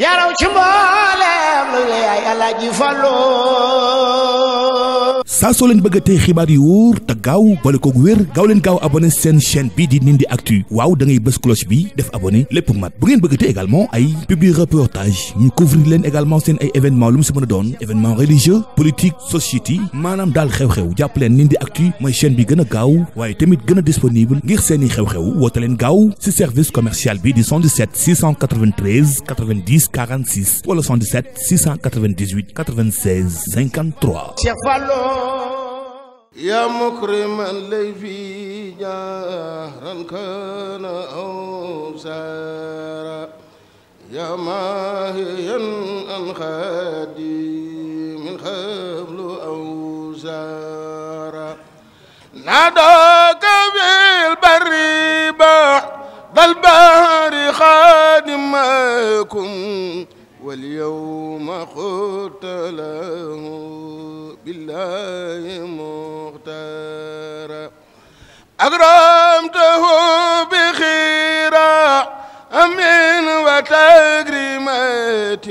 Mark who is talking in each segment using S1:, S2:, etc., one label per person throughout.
S1: yaraw ci mboolem lu yaay Alaaji Fallu
S2: saa soo leen bëgg a tey xibaar yu wóor te gaaw boole koog wér gaaw leen gaaw abonné seen chaîne bii di Ndindy Actu waaw da ngay bës cloche bi def abonné lépp mat bu ngeen bëgg a tey également ay publi reportage ñu couvrir leen également seen ay événement lu mu si mën a doon événement religieux politique société maanaam daal xew-xew jàpp leen Ndindy Actu mooy chaîne bi gën a gaaw waaye tamit gën a disponible ngir seeni xew-xew woote leen gaaw si service commercial bi di 77 693 90 46 wala 77 698 96 53.
S1: Cheikh Fallu
S3: يا مكرما لي في جهرا كان أو سارا يا ماهيا أن خادي من قبل أو سارا ناداك بالبر بعد البحر خادمكم واليوم قلت له بالله مختارا أكرمته بخيرا أمين وتكريمات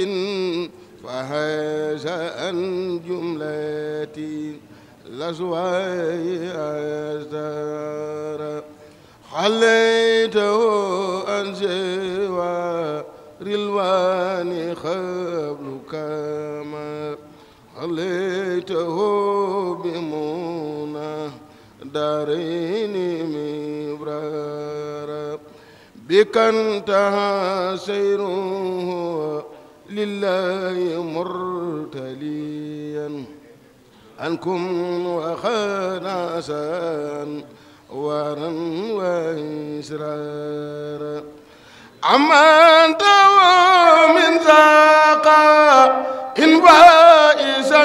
S3: فهذا عن جملة الأزواج أزدارا خليته أن سوى رلواني قبل كما خليته بمنى دارين مبرارا بك انتهى سيره لله مرتليا عنكم وخناسا وارا وإسرارا أمنت من زاقا إن بائسا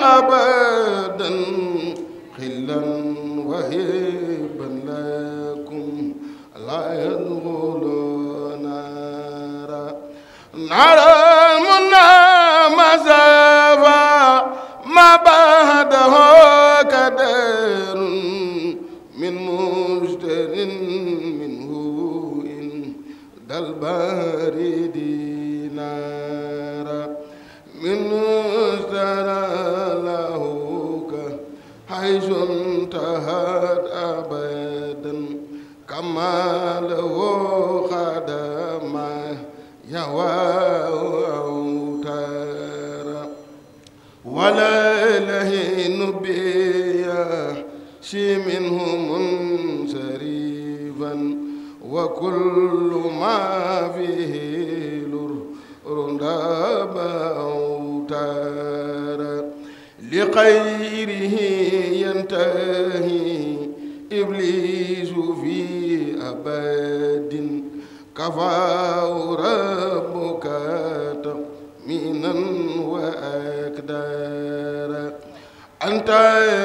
S3: أبدا خلا وهبا لكم لا يدخل نارا نارا المنى مزافا ما بعده كدر من مجدر منه البارد نارا من استرى له حيث انتهت أبدا كما له خدم يوى أوتارا ولا لهين بيا شي منهم منصرفا وكل ما فيه رنداب أوتارا لخيره ينتهي إبليس في أبد كفاه ربك تأمينا وأكدارا أنت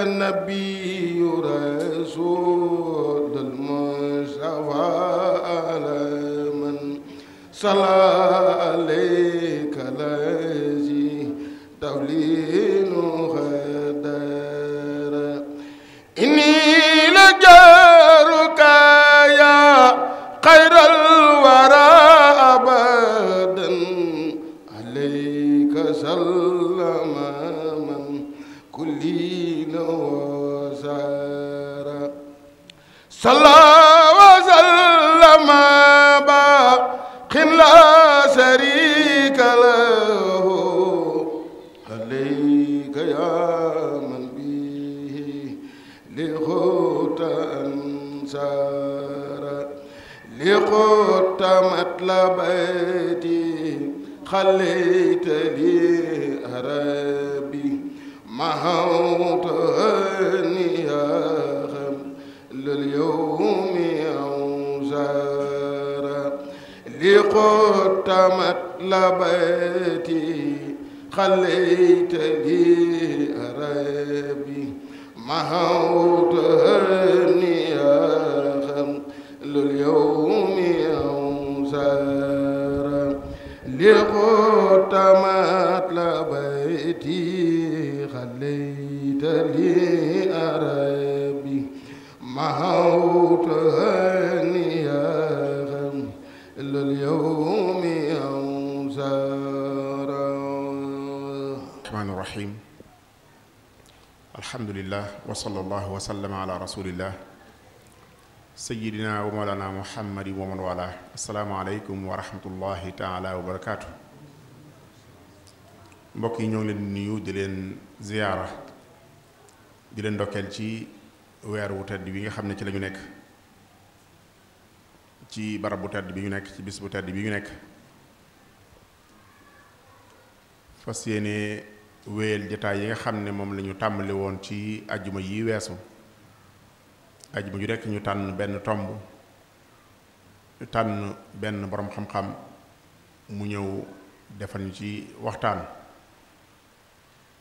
S3: النبي رسول المصطفى صلى عليك الذي تولين خدارا إني لجارك يا خير الورى أبدا عليك سلم من كل وسارا صلى وسلم لا شريك له عليك يا من به لخوت أنصارا لخوت مطلبتي خليت لي أربي محوت هنيا لليوم أوزارا لقد مطلبتي خليت لي أربي محوت هنيا لليوم أوزارا لقد مطلبتي خليت لي أربي محوت هنيا إلا اليوم أوزار
S4: rahmaani rahim alhamdulillah wa sallallahu wa sallama ala rasulillah sayyidina wa mawlana muhammadi wa man wala assalaamu aleykum wa rahmatullahi taala wa barakaatu. mbokk yi ñoo ngi leen nuyu di leen ziyaara di leen ndokkeel ci weer wu tedd bi nga xam ne ci lañu nekk, ci barab bu tedd bi ñu nekk, ci bis bu tedd bi ñu nekk, fas yéene wéyal jataay yi nga xam ne moom la ñu tàmbali woon ci ajjuma yi weesu. ajjuma ju rekk ñu tànn benn tomb, tànn benn boroom xam-xam mu ñëw defal ñu ci waxtaan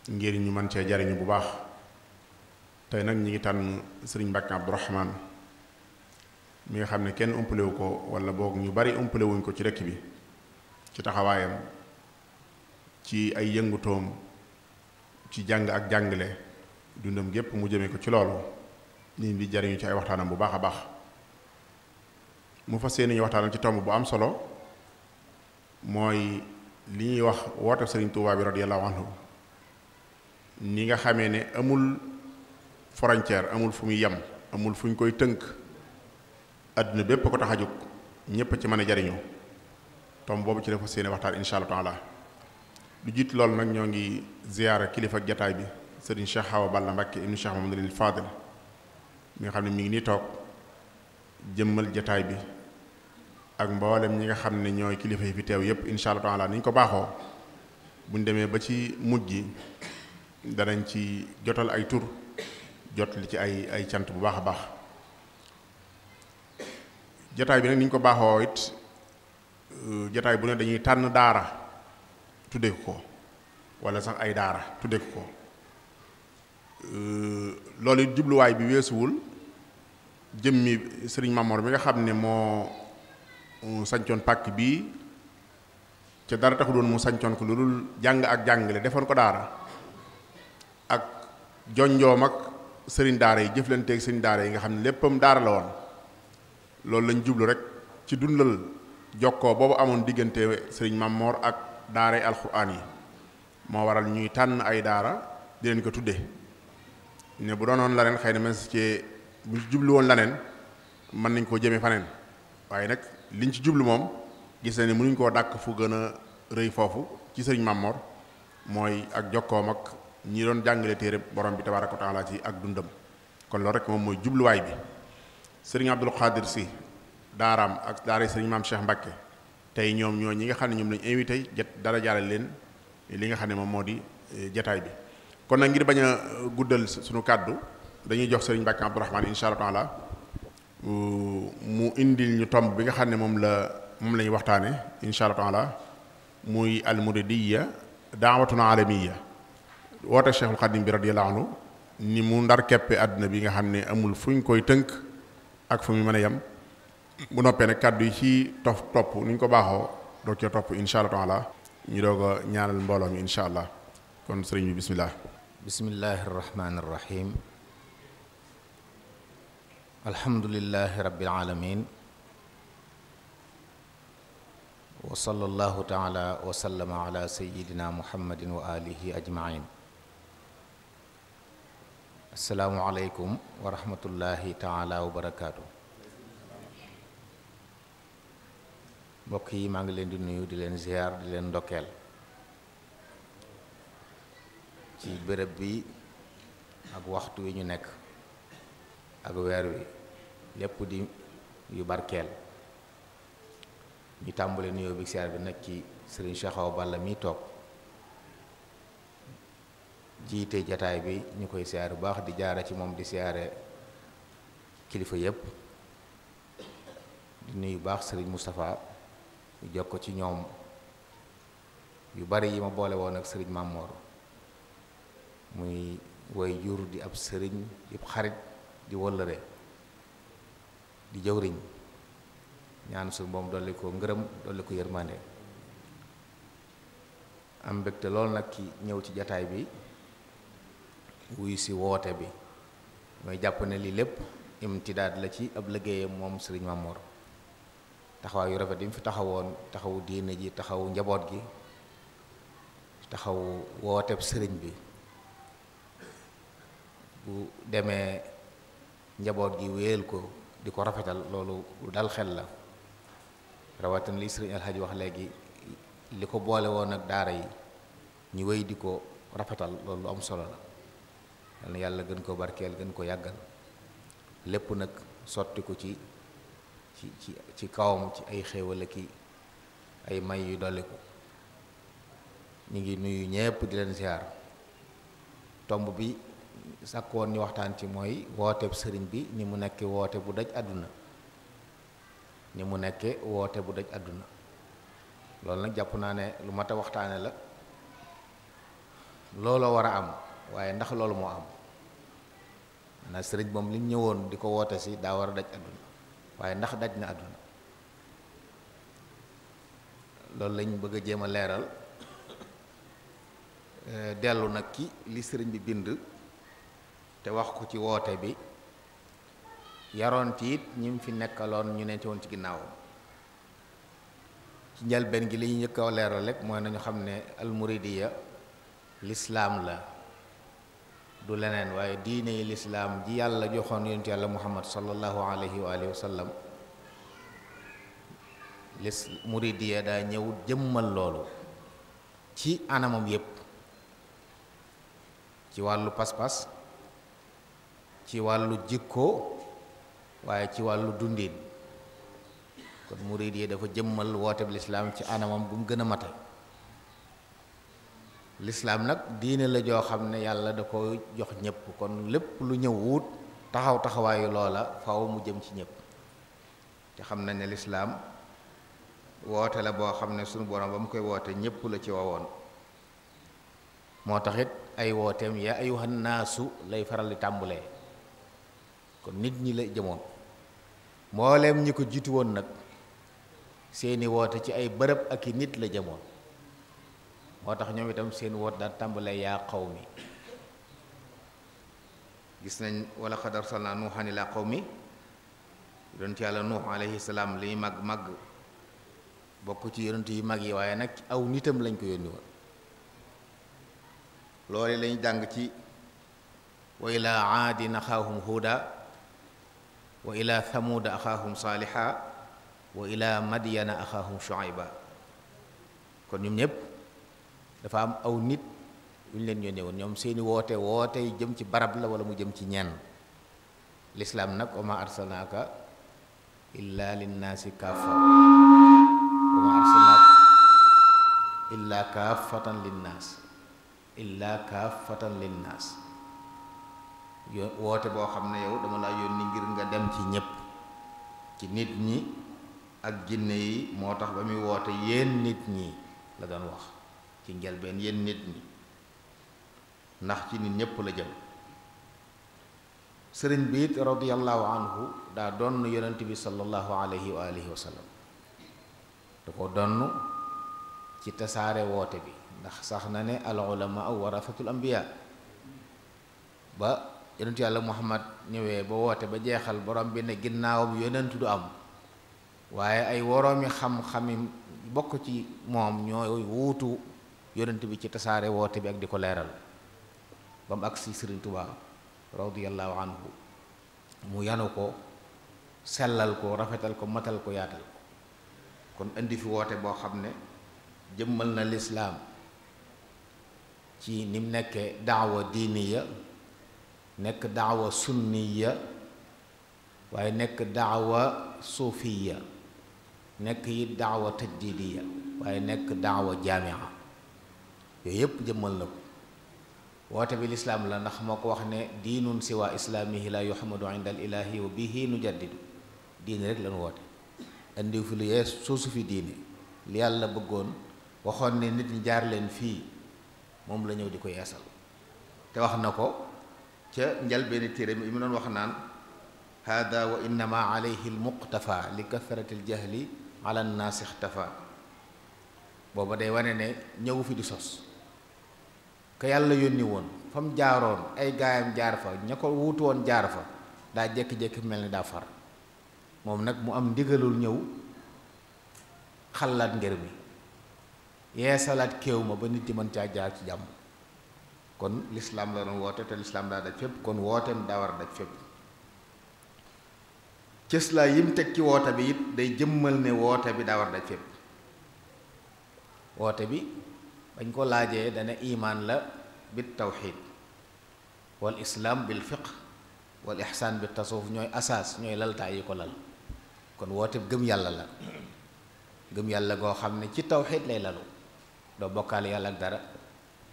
S4: ngir ñu mën cee jariñu bu baax. tey nag ñi ngi tànn sëriñ Mbàkke Abdourahmane mi nga xam ne kenn umpalewu ko, wala boog ñu bari umpalewuñ ko ci dëkk bi, ci taxawaayam, ci ay yëngutoom, ci jàng ak jàngale, dundam gépp mu jëme ko ci loolu, nit ñi di jariñu ci ay waxtaanam bu baax a baax. mu fas yéene ñu waxtaanam ci tomb bu am solo, mooy li ñuy wax woote Sëriñ Tuubaa bi radiyallahu anhu, ni nga xamee ne amul frontière, amul fu muy yem, amul fu ñu koy tënk, àdduna bépp ko tax a jóg, ñépp ci mën a jariñu. tomb boobu ci la fas yéene waxtaan insha Allah taala. lu jiit loolu nag ñoo ngi ziyaara kilifa ak jataay bi sëriñ Cheikh Awa Balla Mbacké ibnu Cheikh Mamadou Fadil mi nga xam ne mi ngi nii toog jëmmal jataay bi ak mboolem ñi nga xam ne ñooy kilifa yi fi teew yépp insha Allah taala. ni ñu ko baaxoo buñ demee ba ci mujj gi danañ ci jotal ay tur, jot li ci ay cant bu baax a baax. jataay bi nag ni ñu ko baaxoo it jataay bu ne dañuy tànn daara tudde ko, wala sax ay daara tudde ko. loolu it jubluwaay bi weesuwul jëmmi sëriñ Mamor mi nga xam ne moo sancoon pàkk bii, ca dara taxu doon mu sancoon ko lu dul jàng ak jàngale, defoon ko daara, ak jonjoom ak sëriñ daara yi, jëflanteeg sëriñ daara yi nga xam ne léppam daara la woon. loolu lañ jublu rek ci dundal jokkoo boobu amoon diggante sëriñ Mamor ak daaray alxuraan yi, moo waral ñuy tànn ay daara di leen ko tudde. ne bu doonoon laneen xëy na mes ci bu ci jublu woon laneen mën nañ koo jëme faneen, waaye nag liñ ci jublu moom gis na ni mënuñ koo dàkk fu gën a rëy foofu ci sëriñ Mamor, mooy ak jokkoom ak ñi doon jàngale téere borom bi tabaaraka wa taala ci ak dundam. kon loolu rek moom mooy jubluwaay bi. sëriñ Abdul Xaadir Si daaraam ak daara sëriñ Maam Cheikh Mbacké tey ñoom ñoo ñi nga xam ne ñoom lañ invité dara jaale leen li nga xam ne moom moo di jataay bi. kon nag ngir bañ a guddal suñu kàddu dañuy jox sëriñ Mbàkke Abdourahmane insha Allah taala mu indil ñu tomb bi nga xam ne moom la ñuy waxtaane insha Allah taala, muy almuridiyya daawatun alamiya, woote Cheikhul Xadim bi radiyallahu anhu, ni mu ndar keppe àdduna bi nga xam ne amul fu ñu koy tënk ak fu mu mën a yem. bu noppee nag kàddu yi ci topp ni ñu ko baaxoo doog cee topp insha Allah taala, ñu doog a ñaanal mbooloo mi insha Allah. kon sëriñ bi bismillah.
S5: bismillahi irrahmani irrahim alhamdulillahi rabbil alamin wa sallallahu taala wa sallama ala sayyidina muhammadin wa alihi ajmain. assalaamu aleykum wa rahmatullahi taala wa barakaatu. mbokk yi maa ngi leen di nuyu, di leen ziyaar, di leen ndokkeel ci béréb bi ak waxtu wi ñu nekk ak weer wi, lépp di yu barkeel. ñu tàmbale nuyoo bi siyaar bi nag ci sëriñ Cheikh Awa Balla mi toog jiite jataay bi, ñu koy siyaare bu baax, di jaara ci moom di siyaare kilifa yépp. di nuyu baax sëriñ Moustapha, ñu jokk ko ci ñoom yu bari yi ma boole woon ak sëriñ Mamor, muy woy jur di ab sëriñ, di xarit, di wëllëre, di jëwriñ. ñaan suñu boom dolli ko ngërëm, dolli ko yërmande. am mbégte lool nag ki ñëw ci jataay bi wuy si woote bi. mooy jàpp ne lii lépp imtidaad la ci ab liggéeyam moom sëriñ Mamor. taxawaay yu rafet yi mu fi taxawoon, taxawu diine ji, taxawu njaboot gi, taxaw wooteb sëriñ bi bu demee njaboot gi wéyal ko di ko rafetal loolu lu dal xel la rawatina li sëriñ Alxaaji wax léegi li ko boole woon ak daara yi ñu wéy di ko rafetal loolu lu am solo la yal na yàlla gën ko barkeel gën ko yàggal lépp nag sotti ko ci kawam ci ay xéewal ki ay may yu dolli ko ñu ngi nuyu ñépp di leen ziar tomb bi sàkkoon ñu waxtaan ci mooy wooteeb sëriñ bi ni mu nekke woote bu daj àdduna ni mu nekke woote bu daj àdduna loolu nag jàpp naa ne lu mat a waxtaane la looloo war a am waaye ndax loolu moo am na sëriñ moom li ñëwoon di ko woote si daa war a daj àdduna waaye ndax daj na àdduna loolu lañ bëgg a jéem a leeral dellu nag ki li sëriñ bi bind te wax ko ci woote bi yaroon ci it ñi mu fi nekkaloon ñu ne ci woon ci ginnaaw ci njëlbeen gi li ñu njëkk a leeral rek mooy nañu xam ne almuridiya lislaam la du leneen waaye diine yi lislaam ji yàlla joxoon yonent yàlla muhammad sallallahu alayhi wa alihi wa sallam muridiya daa ñëw jëmmal loolu ci anamam yépp ci wàllu pas-pas ci wàllu jikko waaye ci wàllu dundin kon muridiya dafa jëmmal woote bi lislaam ci anamam bu mu gën a mate lislaam nag diine la joo xam ne yàlla da ko jox ñëpp kon lépp lu ñëw wut taxawaayu loola faw mu jëm ci ñëpp te xam nañ ne lislaam woote la boo xam ne sunu borom ba mu koy woote ñëpp la ci wowoon moo taxit ay wooteem yaa ayyuhan naasu lay faral di tàmbulee kon nit ñi la jëmoon mbooleem ñi ko jiitu woon nag seeni woote ci ay bërëb ak i nit la jëmoon moo tax ñoom itam seen woote daan tàmbalee yaa qawmi gis nañ wala qad arsalnaa nuuhan ilaa qawmi yonent yàlla nuux alayhi salaam li mag bokk ci yonent yu mag yi waaye nag aw nitam lañ ko yónni woon loolu lañ jàng ci wa ilaa aadin axaahum huuda wa ilaa thamuuda axaahum saaliha wa ilaa madyana axaahum shuayba kon ñoom ñëpp dafa am aw nit yu ñu leen yónnee woon ñoom seeni woote yi jëm ci barab la wala mu jëm ci ñenn lislaam nag wa ma arsalnaaka illa linnaasi kaafa wa ma arsalnaaka illa kaafatan linnaas illa kaafatan linnaas woote boo xam ne yow dama laa yónni ngir nga dem ci ñépp ci nit ñi ak jinne yi moo tax ba muy woote yéen nit ñi la doon wax ci njëlbeen yéen nit ñi ndax ci nit ñépp la jëm sëriñ bi it radiyallahu anhu daa donn yonent bi sallallahu alayhi wa alihi wa sallam da ko donn ci tasaare woote bi ndax sax na ne al ulama warasatul anbiya ba yonentu yàlla muhammad ñëwee ba woote ba jeexal borom bi ne ginnaawam yonentu du am waaye ay woroomi xam-xami bokk ci moom ñooy wuutu yonent bi ci tasaare woote bi ak di ko leeral ba mu agsi Sëriñ Tuubaa radiyallahu anhu mu yanu ko sellal ko rafetal ko matal ko yaatal ko kon indi fi woote boo xam ne jëmmal na lislaam ci ni mu nekkee daawa diiniya nekk daawa sunniya waaye nekk daawa suufiya nekk yi daawa tajdidiya waaye nekk daawa jaamia yooyu yépp jëmmal na ko woote bi lislaam la ndax moo ko wax ne diinun siwa islaamihi la yuhamadu inda al ilahi wa bihi nujaddidu diine rek lañu woote indiw fi lu yees soosu fi diine li yàlla bëggoon waxoon ne nit ñi jaar leen fii moom la ñëw di ko yeesal te wax na ko ca njalbeeni téere mi mu doon wax naan hada wa innama alayhi almuqtafa li kathrati aljahli ala nnaasi ixtafa booba day wane ne ñëw fi di sos ka yàlla yónni woon fa mu jaaroon ay gaayam jaar fa ña ko wuutu woon jaar fa daa jékki-jékki mel ni daa far moom nag mu am ndigalul ñëw xalaat ngir mi yeesalaat kéew ma ba nit ñi mën caa jaar ci jàmm. kon lislaam la doon woote te lislaam daa daj fépp, kon wooteem daa war a daj fépp. cëslaay yim teg ci woote bi it day jëmmal ne woote bi daa war a daj fépp. woote bi bañ ko laajee dana imaan la bit tawxiid wal islaam bil fiqh wal ihsaan bit tasawuf ñooy asaas, ñooy laltaay yi ko lal. kon woote bi gëm yàlla la, gëm yàlla goo xam ne ci tawxiid lay lalu, doo bokkaale yàlla ak dara,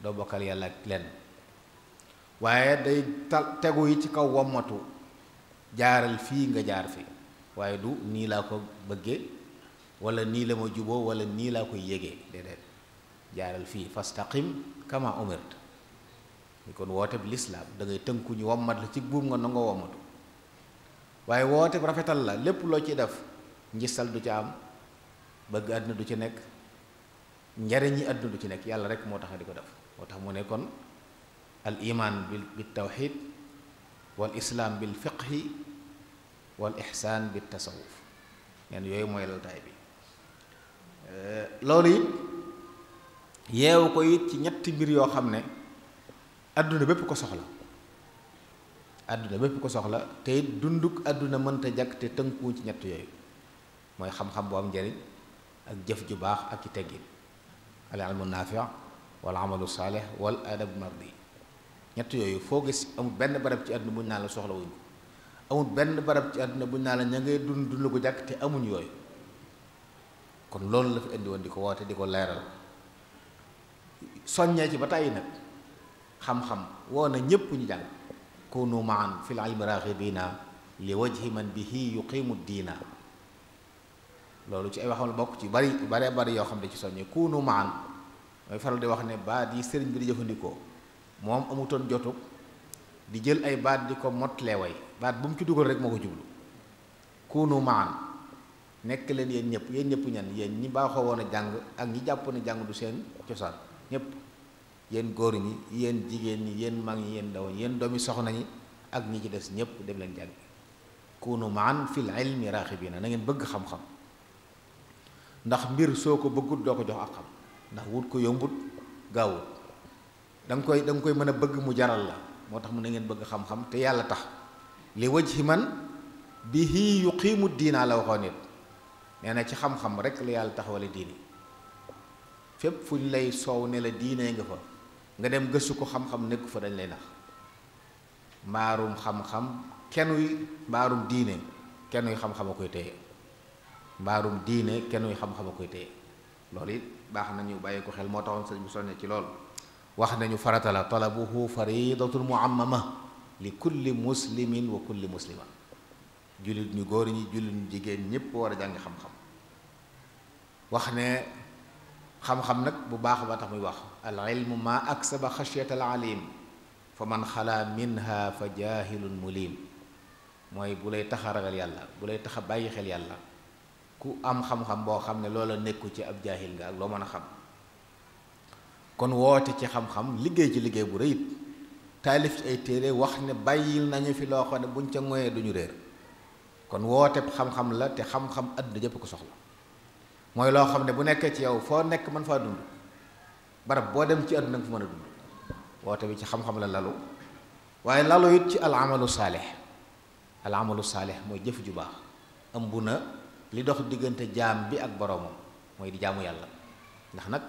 S5: doo bokkaale yàlla ak lenn, waaye day tegu yi ci kaw wommatu, jaaral fii nga jaar fi, waaye du nii laa ko bëggee wala nii la ma juboo wala nii laa koy yégee, déedéet, jaaral fii fastaqim kama umirt. ni kon woote bi lislaam da ngay tënku ñu wommat la ci buum nga nangoo wommatu. waaye woote bi rafetal la, lépp loo ci def njistal du ci am, bëgg àdduna du ci nekk, njariñ yi àdduna du ci nekk, yàlla rek moo tax di ko def. moo tax mu ne kon al iman bil tawxid wal islaam bil fiqhi wal ihsaan bil tasawuf, neen yooyu mooy laltaay bi. loolu it yeewu ko it ci ñetti mbir yoo xam ne àdduna bépp ko soxla, àdduna bépp ko soxla, te it dunduk àdduna mënta jàkk te tënkuwuñ ci ñett yooyu, mooy xam-xam bu am njariñ ak jëf ju baax ak ci teggin, al ilmu naafi' wal amalu saalih wal adab mardi. ñett yooyu foo gis amul benn barab ci àdduna buñ naa la soxla wuñ ko, amul benn barab ci àdduna buñ naa la ña ngay dund lu ko jàkk te amuñ yooyu. kon loolu la fi indi woon di ko woote, di ko leeral, soññee ci ba tàyyi nag xam-xam woo na ñépp ñu jàng. kunu maan fil ilmi raghibina li wajhi man bihi yuqimu diina. loolu ci ay waxam la bokk ci bari yoo xam ne ci soññee. kunu maan mooy faral di wax ne baat yi sëriñ bi di jëfandikoo moom amutoon jotu di jël ay baat di ko motlee way, baat bu mu ci dugal rek moo ko jublu. kunu maan nekk leen yéen ñëpp ñan, yéen ñi baaxoo woon a jàng ak ñi jàpp ne jàng du seen cosaan, ñëpp, yéen góor ñi, yéen jigéen ñi, yéen mag ñi, yéen ndaw ñi, yéen doomi soxna ñi ak ñi ci des ñëpp dem leen jàng. kunu maan fil ilmi raghibina, na ngeen bëgg xam-xam, ndax mbir soo ko bëggut doo ko jox ak xam, ndax wut ko yombut gaawut, da nga koy mën a bëgg mu jaral la. moo tax mu na ngeen bëgg xam-xam te yàlla tax. li wajhi man bihi yuqimu diina la waxoon nit, nee na ci xam-xam rek la yàlla taxawale diini. fépp fu ñu lay soow ne la diine nga fa, nga dem gëstu ko xam-xam nekku fa, dañ lay nax. mbaarum xam-xam mbaarum diine kennuy xam-xam a koy téye, mbaarum diine kennuy xam-xam a koy téye. loolu it baax nañu bàyyi ko xel, moo taxoon sëñ bi sonne ci loolu. wax nañu farata la, talabuhu faridatul muammama li kulli muslimin wa kulli muslima. jullit ñu góor ñi, jullit ñu jigéen ñépp war a jàng xam-xam. wax ne xam-xam nag bu baax ba tax muy wax al ilmu ma aksaba xashyata al alim fa man xalaa minha fa jaahilun mulim. mooy bu lay tax a ragal yàlla, bu lay tax a bàyyi xel yàlla, ku am xam-xam boo xam ne loola nekku ci ab jaahil nga ak loo mën a xam. kon woote ci xam-xam liggéey ci liggéey bu rëyit, taalif ci ay téere wax ne bàyyil nañu fi loo xam ne buñ ca ngoyee duñu réer. kon woote xam-xam la, te xam-xam àdduna jëpp ko soxla. mooy loo xam ne bu nekkee ci yow foo nekk mën faa dund, barab boo dem ci àdduna nga fa mën a dund. woote bi ci xam-xam la lalu, waaye lalu it ci al amalu saalih. al amalu saalih mooy jëf ju baax, ëmb na li dox diggante jaam bi ak boroomam, mooy di jaamu yàlla. ndax nag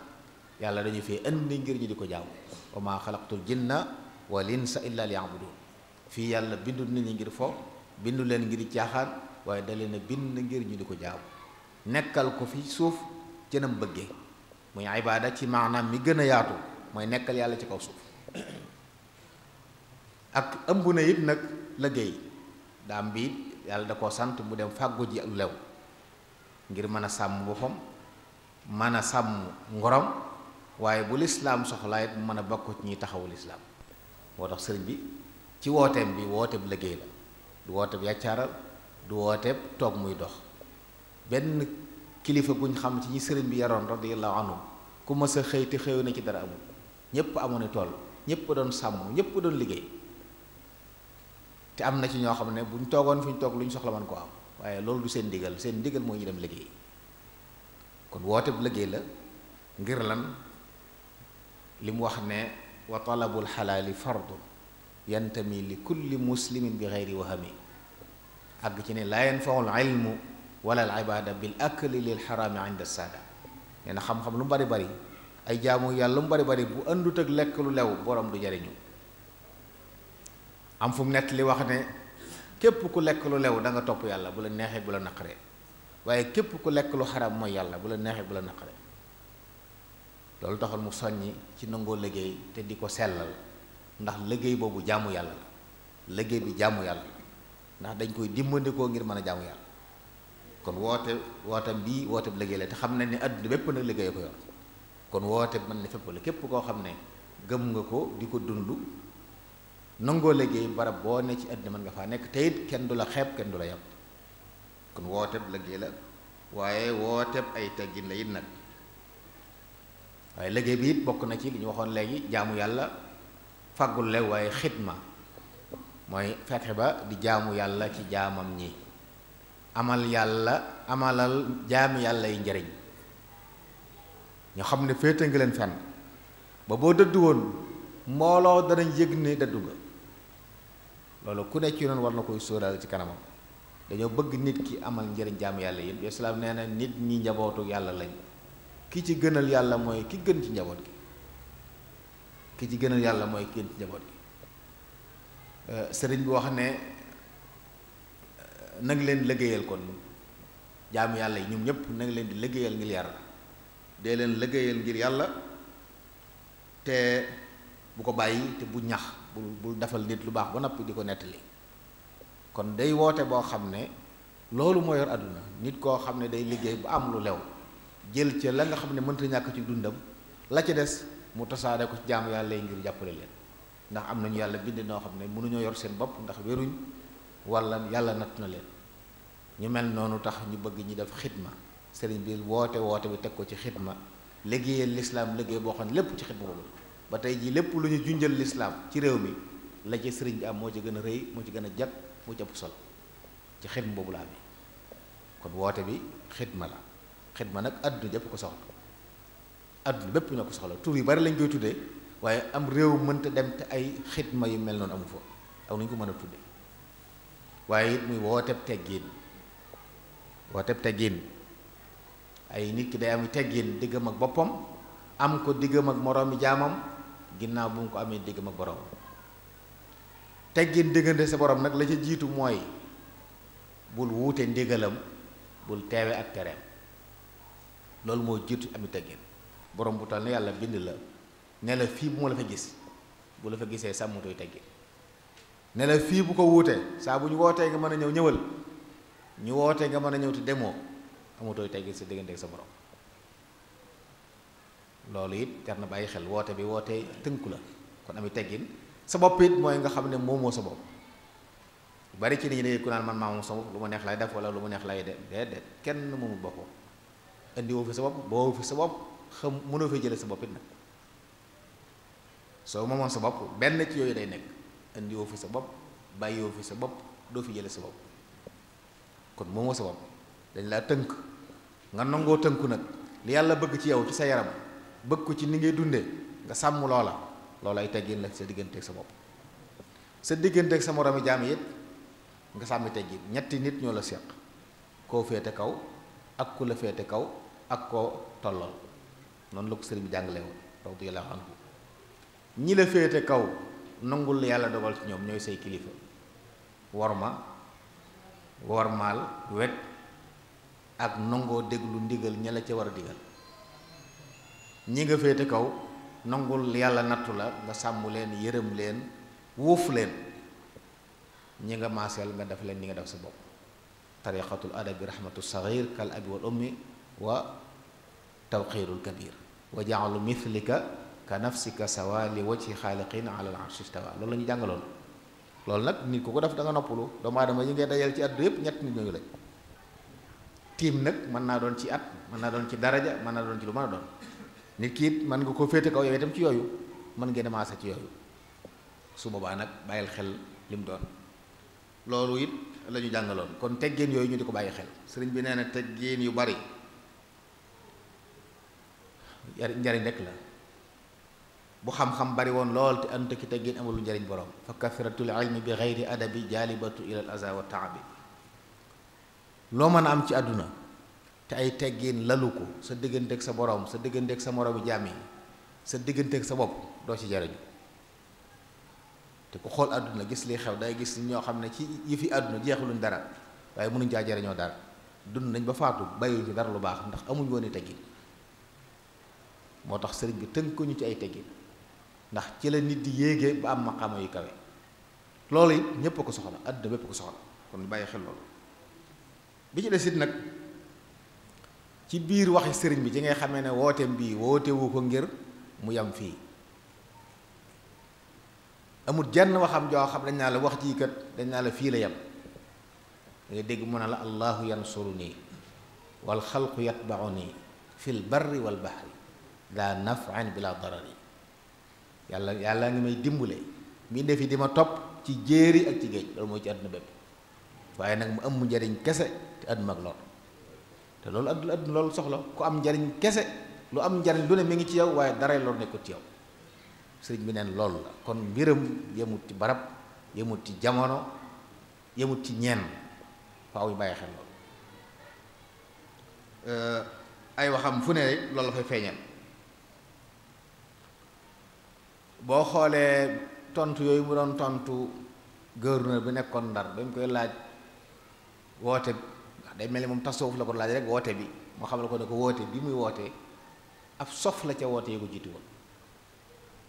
S5: yàlla dañu fee indi ngir ñu di ko jaamu. wa maa xalaqtul jinna wal insa illa liya'budun. fii yàlla bindu nit ñi ngir fo, bindu leen ngir caaxaan, waaye da leen a bind ngir ñu di ko jaamu. nekkal ko fi suuf jënam bëggee, muy ibaada ci maanaam mi gën a yaatu, mooy nekkal yàlla ci kaw suuf. ak ëmb na it nag liggéey, daam bi yàlla da koo sant mu dem fàggu ji ak lew ngir mën a sàmm boppam, mën a sàmm ngorom, waaye bu lislaam soxlaa it mën a bokk ci ñuy taxawu lislaam. moo tax sëriñ bi ci wooteem bi wooteeb liggéey la, du wooteeb yàccaaral, du wooteeb toog muy dox. benn kilifa guñ xam ci ñi sëriñ bi yaroon radiyallahu anhu ku mës a xëy te xëy na ci dara amul. ñépp amoon i tool, ñépp doon sàmm, ñépp doon liggéey. te am na ci ñoo xam ne buñ toogoon fi ñu toog lu ñu soxla man koo am, waaye loolu du seen ndigal, seen ndigal moo ñu dem liggéey. kon woote bu liggéey la, ngir lan li mu wax ne wa talabul xalaali fardu yantami li kulli muslimin bi xeyri wahami àgg ci ne laa yanfaul ilmu wala al ibada bil akli lil xaraami inda saada nee na xam-xam lu mu bari bari ay jaamu yàlla lu mu bari bari bu àndut ak lekk lu lew borom du jariñu am fu mu nett li wax ne képp ku lekk lu lew da nga topp yàlla bu la neexee bu la naqaree waaye képp ku lekk lu xaraam mooy yàlla bu la neexee bu la naqaree loolu taxal mu soññi ci nangoo liggéey te di ko sellal ndax liggéey boobu jaamu yàlla la liggéey bi jaamu yàlla ndax dañ koy dimbandikoo ngir mën a jaamu yàlla kon wootam bii woote bu liggéey la te xam nañ ne àdduna bépp nag liggéey ko yor kon woote mën na fépp la képp koo xam ne gëm nga ko di ko dund nangoo liggéey barab boo ne ci àdduna mën nga faa nekk te it kenn du la xeeb kenn du la yab kon woote bu liggéey la waaye woote ay teggin la it nag waaye liggéey bi it bokk na ci li ñu waxoon léegi jaamu yàlla fàggul lew waaye xidma mooy fexe ba di jaamu yàlla ci jaamam ñi amalal jaami yàlla yi njariñ ñoo xam ne féete nga leen fenn ba boo dëddu woon mbooloo danañ yëg ne dëddu nga loolu ku ne ci noonu war na koy sóoraale ci kanamam dañoo bëgg nit ki amal njariñ jaami yàlla yi islaam nee na nit ñi njabootu yàlla lañ ki ci gënal yàlla mooy ki gën ci njaboot gi ki ci gënal yàlla mooy ki gën ci njaboot gi sëriñ bi wax ne nag leen liggéeyal kon jaamu yàlla yi ñoom ñëpp nag leen di liggéeyal ngir yàlla dee leen liggéeyal ngir yàlla te bu ko bàyyi te bu ñax bul defal nit lu baax ba noppi di ko nettali kon day woote boo xam ne loolu moo yor àdduna nit koo xam ne day liggéey bu am lu lew jël ca la nga xam ne mënta ñàkk ci dundam la ca des mu tasaare ko ci jaamu yàlla yi ngir jàppale leen ndax am nañu yàlla bind noo xam ne mënuñoo yor seen bopp ndax wéruñ wala yàlla natt na leen ñu mel noonu tax ñu bëgg ñi def xidma sëriñ bi woote bi teg ko ci xidma liggéeyal lislaam liggéey boo xam ne lépp ci xidma boobu ba tey jii lépp lu ñu junjal lislaam ci réew mi la ci sëriñ bi am moo ci gën a rëy moo ci gën a jag moo ci ëpp solo ci xidma boobu la amee kon woote bi xidma la xidma nag àdduna jëpp ko soxla àdduna bépp ñoo ko soxla tur yu bari lañ koy tuddee waaye am réew mënta dem te ay xidma yu mel noonu amu fa aw nañu ko mën a tuddee waaye it muy wooteb teggin ay nit ki day am teggin diggam ak boppam am ko diggam ak moroomi jaamam ginnaaw bu mu ko amee diggam ak borom teggin diggante sa borom nag la ca jiitu mooy bul wuute ndigalam bul teewe ak tereem loolu moo jiitu ami teggin borom bu tal ne yàlla bind la ne la fii bu ma la fa gis bu la fa gisee sàmmutooy teggin ne la fii bu ko wuutee saa bu ñu wootee nga mën a ñëwal ñu wootee nga mën a ñëw te demoo amutooy teggin sa diggante ak sa borom loolu it jar na bàyyi xel woote bi woote tënku la kon ami teggin sa bopp it mooy nga xam ne moomoo sa bopp bari ci nit ñi dañuy ku naan man maa moom sa bopp lu ma neex lay def wala lu ma neex lay de déedéet kenn moomu boppam indi woo fi sa bopp boo fi sa bopp xam mënoo fee jële sa bopp it nag soo moomoon sa bopp benn ci yooyu day nekk indi woo fi sa bopp bàyyi woo fi sa bopp doo fi jële sa bopp kon moomoo sa bopp dañ laa tënk nga nangoo tënku nag li yàlla bëgg ci yow ci sa yaram bëgg ko ci ni ngay dundee nga sàmm loola ay teggin la sa digganteeg sa bopp sa digganteeg sa moromi jaam it nga sàmmi teggin ñetti nit ñoo la seq koo féete kaw ak ku la féete kaw ak koo tollool noonu la ko sëriñ bi jàngale woon radiyallahu anhu ñi la féete kaw nangul yàlla dogal ci ñoom ñooy say kilifa wormaal wet ak nangoo déglu ndigal ña la ca war a digal ñi nga féete kaw nangul yàlla nattu la nga sàmm leen yërëm leen wuuf leen ñi nga maaseel nga def leen ni nga def sa bopp tariqatul adabi rahmatu saghir kal abi wal ummi wa tawqirul kabir wa ja'alu mithlika ka nafsika sawa li wajhi xaaliqin ala al arshi istawa loolu la ñu jàngaloon loolu nag nit ku ko def da nga noppalu doomu aadama yi ngay dajal ci àdduna yépp ñett nit ñooñu lañ tiim nag mën naa doon ci at mën naa doon ci daraja mën naa doon ci lu mën a doon nit ki it mën nga ko féete kaw yow itam ci yooyu mën ngeen a maase ci yooyu su boobaa nag bàyyil xel li mu doon loolu it la ñu jàngaloon kon teggeen yooyu ñu di ko bàyyi xel sëriñ bi nee na teggeen yu bari njariñ rek la. bu xam-xam bari woon lool te ànd ki teggin amul njariñ borom. fa kathratul ilmi bi ghayri adabi jalibatu ila al aza wa taabi. loo mën a am ci àdduna te ay teggin lalu ko sa digganteeg sa borom, sa digganteeg sa moromi jaam yi, sa digganteeg sa bopp, doo ci jariñu. te ku xool àdduna gis li xew day gis ñoo xam ne ci yi fi àdduna jeexaluñ dara waaye mënuñ caa jariñoo dara, dund nañ ba faatu bàyyiwuñ ci dara lu baax ndax amuñ woon i teggin. moo tax sëriñ bi tënkuñu ci ay teggin ndax ci la nit di yéege ba am maqaama yu kawe. loolu it ñépp a ko soxla, àdduna bépp ko soxla, kon bàyyi xel loolu. bi ci des it nag ci biir waxi sëriñ bi ci ngay xamee ne wooteem bii wootewu ko ngir mu yam fii. amul jenn waxam joo xam dañ naa la wax jii kat dañ naa la fii la yam. ngay dégg mu ne la allahu yansuruni wal xalqu yatbauni fil barri wal bahri daa naf'an bila darari. yàlla ngi may dimbale mi def fi di ma topp ci jéeri ak ci géej, loolu mooy ci àdduna bépp. waaye nag mu am mu njariñ kese te àdduna ak lor. te loolu àdduna loolu soxla ku am njariñ kese, lu am njariñ lu ne mi ngi ci yow waaye daray lor nekkut ci yow. sëriñ bi neen loolu la. kon mbiram yemut ci barab, yemut ci jamono, yemut ci ñenn, faaw ñu bàyyi xel loolu. ay waxam fu ne rek loolu la fay feeñal. boo xoolee tontu yooyu mu doon tontu gouverneur bi nekkoon Ndar dañ koy laaj woote ndax day mel ni moom tasawuf la ko laaj rek woote bi moo xam ne ko ne ko woote bi muy wootee ab sof la ca woote yi ko jiitu woon.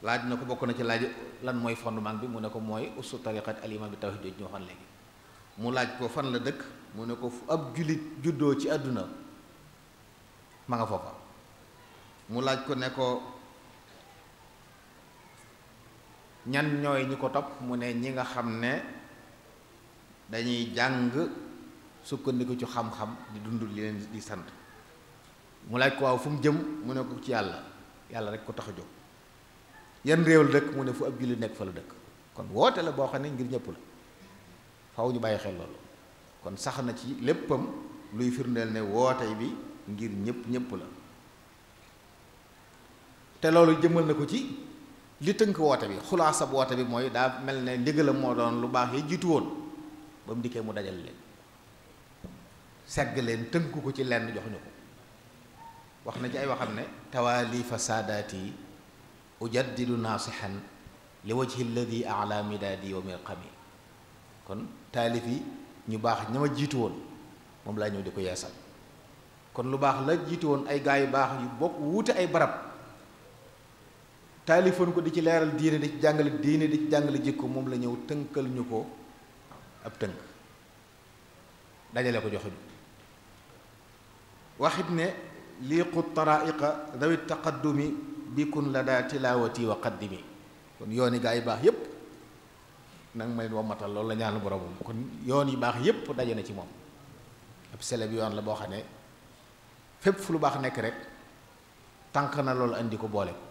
S5: laaj na ko bokk na ci laaj lan mooy fondement bi mu ne ko mooy usu tariqat aliman bi tawhid jooju ñu waxoon léegi. mu laaj ko fan la dëkk mu ne ko fu ab jullit juddoo ci àdduna ma nga foofa. mu laaj ko ne ko ñan ñooy ñi ko topp mu ne ñi nga xam ne dañuy jàng sukkandiku ci xam-xam di dund li leen di sant. mu laaj ko waaw fu mu jëm mu ne ko ci yàlla rek ko tax a jóg. yan réew la dëkk mu ne fu ab jullit nekk fa la dëkk. kon woote la boo xam ne ngir ñëpp la, faw ñu bàyyi xel loolu. kon sax na ci léppam luy firndeel ne woote bi ngir ñëpp la. te loolu jëmal na ko ci li tënk woote bi. xulaasab woote bi mooy daa mel ne ndigalam moo doon lu baax yi jiitu woon ba mu dikkee mu dajal leen, segg leen, tënk ko ci lenn jox ñu ko. wax na ci ay waxam ne tawaalifa saadaati ujaddidu naasihan li wajhi alladi ala midaadi wa mirqami. kon taalif yi ñu baax ña ma jiitu woon moom laa ñëw di ko yeesal. kon lu baax la jiitu woon ay gaa yu baax yu bokk wuute ay barab taalifoon ko di ci leeral diine, di ci jàngale diine, di ci jàngale jikko, moom la ñëw tënkal ñu ko ab tënk dajale ko joxuñu. waxit ne liiqu taraiqa dawi taqaddumi bikun la daa tilaawati wa qaddimi. kon yoon yi gaa yi baax yépp nag may wommatal, loolu la ñaanu boromam. kon yoon yu baax yépp daje na ci moom. ab sele bi yoon la boo xam ne fépp fu lu baax nekk rek tànk na loolu andi ko boole ko.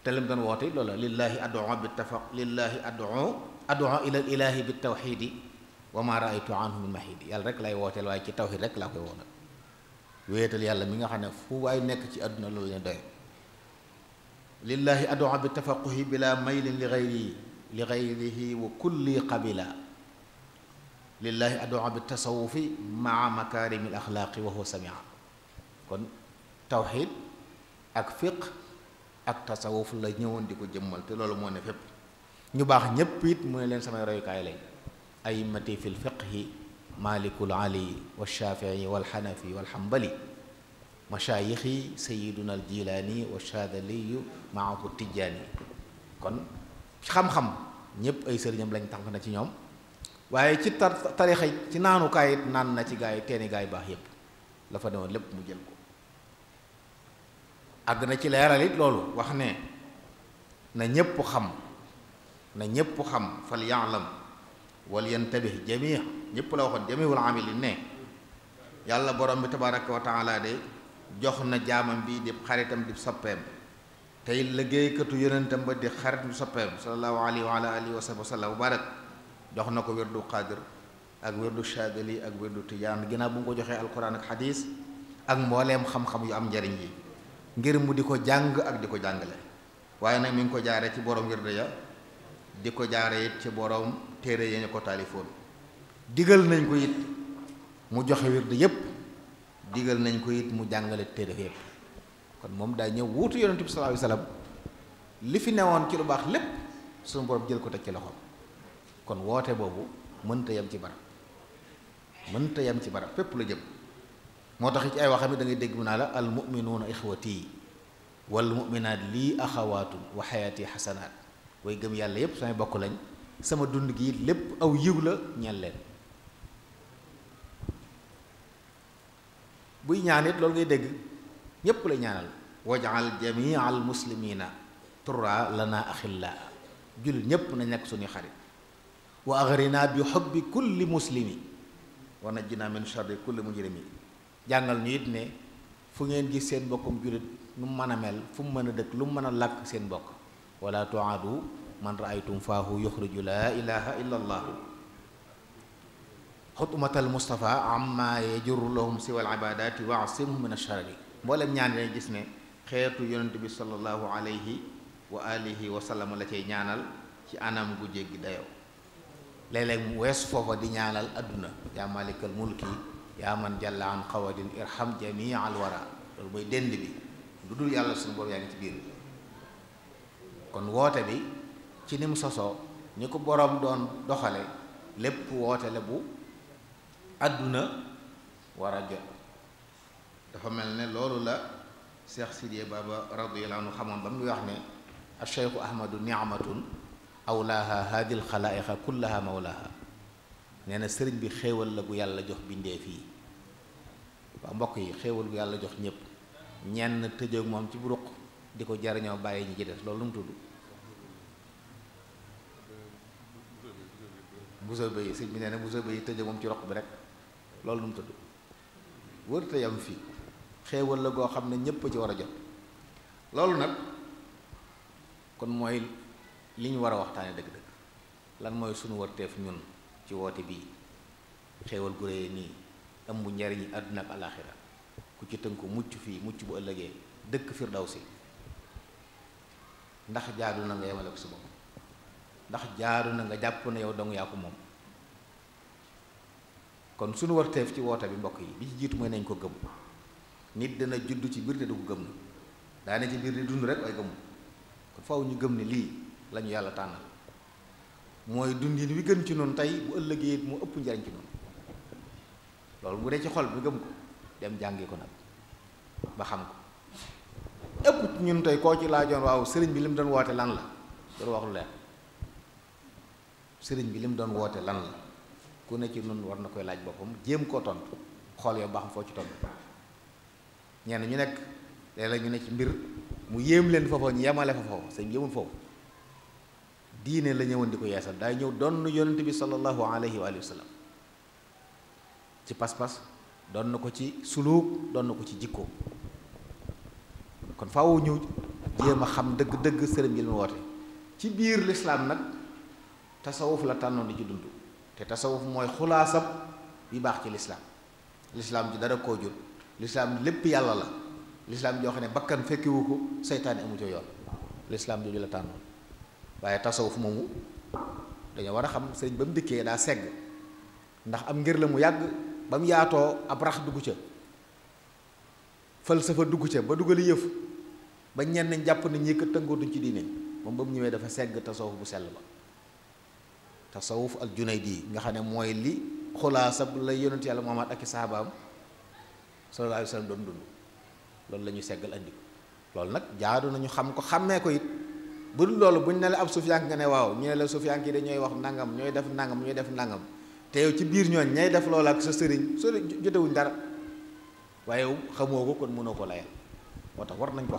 S5: te lam doon woote loolu la lillahi ad'u ila ilahi bi tawxidi wa ma raaytu anhu min mahidi. yàlla rek lay wooteel waaye ci tawxid rek laa koy woonal. wéetal yàlla mi nga xam ne fu waay nekk ci àdduna loolu leen doy. lillahi ad'u bi tafaquhi bila maylin li gayrihi wa kulli qabila. lillahi ad'u bi tasawufi maa makarimi al axlaaqi wa huwa samia. kon tawxid ak fiq ak tasawuf la ñëwoon di ko jëmmal, te loolu moo ne fépp. ñu baax ñépp it mu ne leen samay royukaay lañ. a'immati fil fiqhi malikul ali wa shafii wal xanafi wal xambali. mashaayixi sayiduna al jilaani wa shaadaliyu maahu tijjaani. kon xam-xam ñépp ay sëriñam lañ tànk na ci ñoom, waaye ci tarixa ci naanukaay it naan na ci gaa yi teeni gaa yi baax yépp la fa demoon lépp mu jël ko. àgg na ci leeral it loolu wax ne na ñépp xam, na ñépp xam fal ya'lam wal yantabih jamii. ñépp la waxoon jamiul amilin ne yàlla borom bi tabaraka wa taala de jox na jaamam bi di xaritam di soppeem, tey liggéeykatu yonentam ba di xarit di soppeem sallallahu alayhi wa ala alihi wa sallam wa barak. jox na ko wirdu qadir ak wirdu shadili ak wirdu tijaan ginnaaw bu mu ko joxee alquran ak xadis ak mbooleem xam-xam yu am njariñ yi ngir mu di ko jàng ak di ko jàngale. waaye nag mi ngi ko jaare ci borom wirde ya di ko jaare it ci borom téere ya ñu ko taalifoon. digal nañ ko it mu joxe wirde yépp, digal nañ ko it mu jàngale téere yépp. kon moom daa ñëw wuutu yonent bi sallallahu alayhi wasallam, li fi newoon ci lu baax lépp suñu borom jël ko teg ci loxoom. kon woote boobu mënta yem ci barab, mënta yem ci barab fépp la jëm. moo tax ci ay waxam da ngay dégg mu naa la al mu'minuuna ixwati wal mu'minaat lii axawaatun wa xayaati xasanaat. way gëm yàlla yépp samay bokk lañ, sama dund gi lépp aw yiw la ñeel leen. buy ñaan it loolu ngay dégg ñépp la ñaanal waj'al jamii al muslimina turra lana axillaa. jullit ñépp nañ nekk suñuy xarit. wa aghrina bi hubbi kulli muslimi wa najjina min sharri kulli mujrimi. jàngal ñu it ne fu ngeen gis seen mbokkum jullit nu mu mën a mel, fu mu mën a dëkk, lu mu mën a làkk seen mbokk. wala tuaadu man raaytum faahu yuxriju laa ilaha illa allah. xutmatal mustafa amma yajurru lahum siwal ibadati wa asimhum min asharari. mboolem ñaan dañuy gis ne xeetu yonent bi sallallahu alayhi wa alihi wa sallam la cay ñaanal ci anam gu jéggi dayoo. léeg-léeg mu wees foofa di ñaanal adduna yaa malikal mulki yaa man jalla an xawadin irham jamii al wara. loolu mooy dend bi lu dul yàlla suñu boroom yaa ngi ci biir. kon woote bi ci ni mu sosoo ni ko boroom doon doxale lépp woote la bu adduna war a jot. dafa mel ne loolu la Cheikh Sidiya Baba radiyallahu anhu xamoon ba mu wax ne acheikhu ahmadu ni'matun awlaaha haadil xalaa'iqa kullaha mawlaaha. nee na sëriñ bi xéewal la gu yàlla jox bindee fii. waa mbokk yi xéewal gu yàlla jox ñépp, ñenn tëjoog moom ci buruq di ko jariñoo bàyyi ñi ci des, loolu lu mu tudd? buso ba yi sëñ bi nee na buso ba yi tëjoog moom ci roq bi rek, loolu lu mu tudd? wërta yam fii. xéewal la goo xam ne ñépp a ci war a jot. loolu nag kon mooy li ñu war a waxtaane dëgg-dëgg. lan mooy sunu warteef ñun ci woote bii? xéewal gu réy nii ëmb njariñi àdduna ak alaaxira, ku ci tënku mucc fii mucc bu ëllëgee dëkk firdawsi. ndax jaadu na nga yemale ko sa bopp? ndax jaadu na nga jàpp ne yow dong yaa ko moom? kon sunu warteef ci woote bi mbokk yi bi ci jiitu mooy nañ ko gëm. nit dana judd ci biir te du ko gëm na daane ci biir di dund rek waaye gëmu. kon faw ñu gëm ne lii lañu yàlla tànnal mooy dundin wi gën ci noonu tey, bu ëllëgee mu ëpp njariñ ci noonu. loolu bu dee ci xol bi gëm ko, dem jàngi ko nag ba xam ko. ëpp ñun tey koo ci laajoon waaw sëriñ bi li mu doon woote lan la, doon wax lu leer. sëriñ bi li mu doon woote lan la, ku ne ci noonu war na koy laaj boppam, jéem koo tontu, xool yow ba xam foo ci tontu. ñenn ñu nekk léeg-léeg ñu ne ci mbir mu yéem leen foofu ñu yemale fa foofu. sëñ bi yemul foofu, diine la ñëwoon di ko yeesal. daay ñëw doon yonent bi sallallahu alayhi wa sallam ci pas-pas, doon na ko ci suluuk, doon na ko ci jikko. kon faaw ñu jéem a xam dëgg-dëgg sëriñ bi li mu woote. ci biir lislaam nag tasawuf la tànnoon di ci dund, te tasawuf mooy xulaasab bi baax ci lislaam. lislaam ji dara koo jur, lislaam lépp yàlla la. lislaam joo xam ne bakkan fekkiwu ko, seytaane amu ci yoon. lislaam jooju la tànnoon. waaye tasawuf moomu dañoo war a xam sëriñ ba mu dikkee daa segg, ndax am ngir la mu yàgg ba mu yaatoo ab rax dugg ca, falsafa dugg ca ba dugali yëf ba ñenn ñi jàpp na ñi ko tëngootuñ ci diine. moom ba mu ñëwee dafa segg tasawuf bu sell ba, tasawuf al Junaydi nga xam ne mooy li xulaasab la yonent yàlla Muhammad ak i sahabaam sallallahu alayhi wa sallam doon dund. loolu la ñuy seggal andi ko. loolu nag jaadu nañu xam ko, xàmmee ko it. bu dul loolu buñ ne la ab sufiyank nga ne waaw, ñu ne la sufiyank yi dañooy wax nangam, ñooy def nangam, ñooy def nangam, te yow ci biir ñooñ ñay def loolu ak sa sëriñ jotewuñ dara, waaye yow xamoo ko, kon mënoo ko layal. moo tax war nañ ko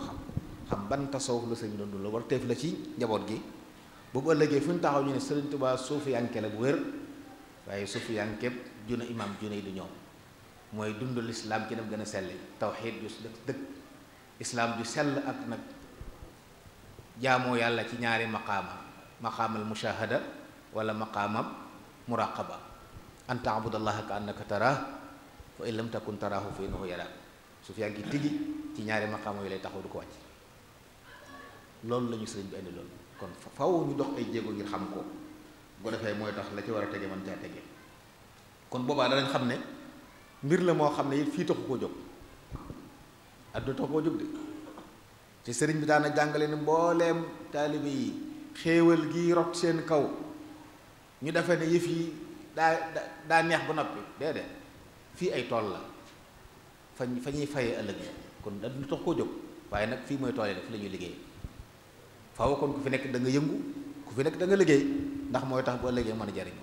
S5: xam ban tasawuf la sëriñ doon dund la war teef la ci njaboot gi. boobu ëllëgee fu ñu taxaw ñu ne sëriñ Tuubaa sufiyanke la bu wér, waaye sufiyanke imaam Junayd di ñoom mooy dund lislaam ci dem gën a selli, tawxiid ju dëkk islaam ju sell ak nag jaamoo yàlla ci ñaari maqaamal mushahada wala maqaamam muraqaba. an taabudallaha ka annaka taraah fa in lam takun taraahu fa innahu yaraak. su fi yàgg tigi ci ñaari maqaama yi lay taxaw du ko wàcc. loolu la ñu sëriñ bi indi loolu kon faw ñu dox ay jéego ngir xam ko bu ko defee mooy tax la ci war a tege mën caa tege kon boobaa danañ xam ne mbir la moo xam ne it fii taxu koo jóg adduna taxu koo jóg de te sëriñ bi daana jàngale ni mbooleem taalibe yi xéewal gi rot seen kaw ñu defee ne yëf yi daa neex ba noppi déedéet fii ay tool la fa ñuy fayee ëllëg kon adduna taxu koo jóg waaye nag fii mooy tool yi nag fi la ñuy liggéey faaw kon ku fi nekk da nga yëngu ku fi nekk da nga liggéey ndax mooy tax bu ëllëgee mën a jariñ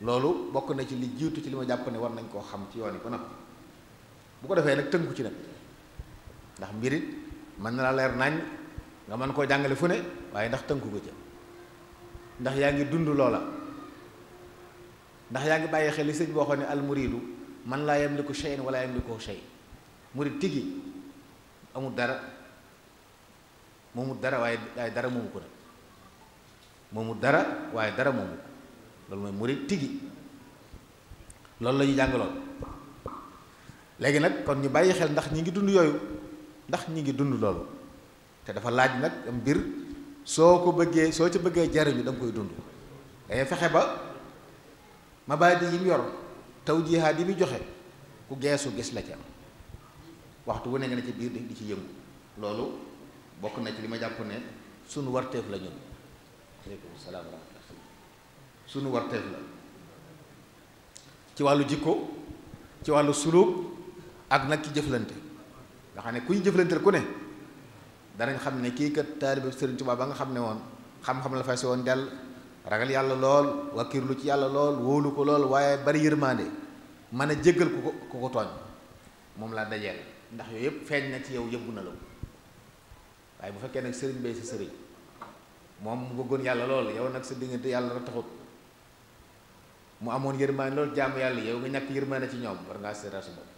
S5: loolu bokk na ci li jiitu ci li ma jàpp ne war nañ koo xam ci yoon yi ba noppi bu ko defee nag tënku ci nag ndax mbirit mën na la leer nañ nga mën koo jàngale fu ne waaye ndax tënku ko ca ndax yaa ngi dund loola ndax yaa ngi bàyyi xel li sëñ boo xam ne al muridu man laa yamliku shay'an wala yamliku shay murid tigi amul dara moomu dara waaye dara moomu ko nag moomu dara waaye dara moomu ko loolu mooy murid tigi loolu la ñuy jàngaloon léegi nag kon ñu bàyyi xel ndax ñi ngi dund yooyu ndax ñi ngi dund loolu te dafa laaj nag mbir soo ko bëggee soo ci bëggee jariñu da nga koy dund dangay fexe ba mabaadi yi mu yor tawjihaat yi mu joxe ku geesu gis la ca waxtu wu ne nga ne ci biir di ci yëngu loolu bokk na ci li ma jàpp ne sunu warteef la ñun aleykum salaam wa rahmatullah sunu warteef la ci wàllu jikko ci wàllu suluk ak nag ci jëflante nga xam ne kuy jëflanteel ku ne danañ xam ne kii kat taalibe Sëriñ Tuubaa ba nga xam ne woon xam-xam la fay si woon dell ragal yàlla lool wakkirlu ci yàlla lool wóolu ko lool waaye bari yërmande mën a jéggal ku ko tooñ moom laa dajeel ndax yooyu yëpp feeñ na ci yow yëbbu na la waaye bu fekkee nag sëriñ bay sa sëriñ moom mu bëggoon yàlla lool yow nag sa diggante yàlla rek taxut mu amoon yërmande lool jaamu yàlla yow nga ñàkk yërmande ci ñoom war ngaa seetaat sa bopp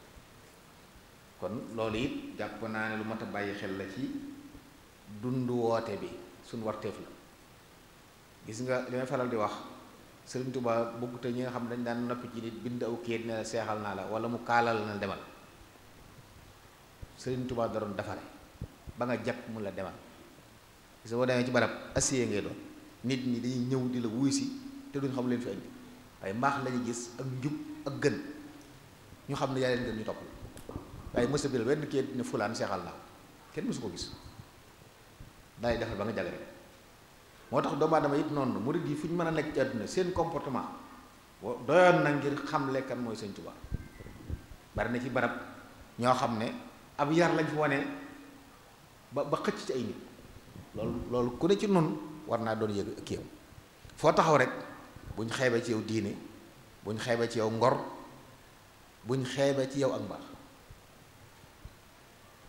S5: kon loolu it jàpp naa ne lu mat a bàyyi xel la ci dund woote bi suñ warteef la gis nga li may faral di wax Sëriñ Tuubaa bëgg te ñi nga xam dañ daan noppi ci nit bind aw kayit ne la seexal naa la wala mu kaalal na demal Sëriñ Tuubaa da doon defare ba nga jàpp mun la demal gis nga boo demee ci barab assié ngay doon nit ñi dañuy ñëw di la wuy si te duñ xam leen fi indi waaye mbaax lañu gis ak njub ak gën ñu xam ne yaa leen gën ñu topp waaye mësa bi la wenn kayit ne fulaan seexal naa kenn mësu ko gis daay defar ba nga jag rek moo tax doomu aadama it noonu murid yi fu ñu mën a nekk ci àdduna seen comportement doyoon na ngir xamle kan mooy Sëñ Tuubaa bari na ci barab ñoo xam ne ab yar lañ fi wane ba xëcc ci ay nit loolu ku ne ci nun war naa doon yëg kiyam foo taxaw rek buñ xeebee ci yow diine buñ xeebee ci yow ngor buñ xeebee ci yow ak mbaax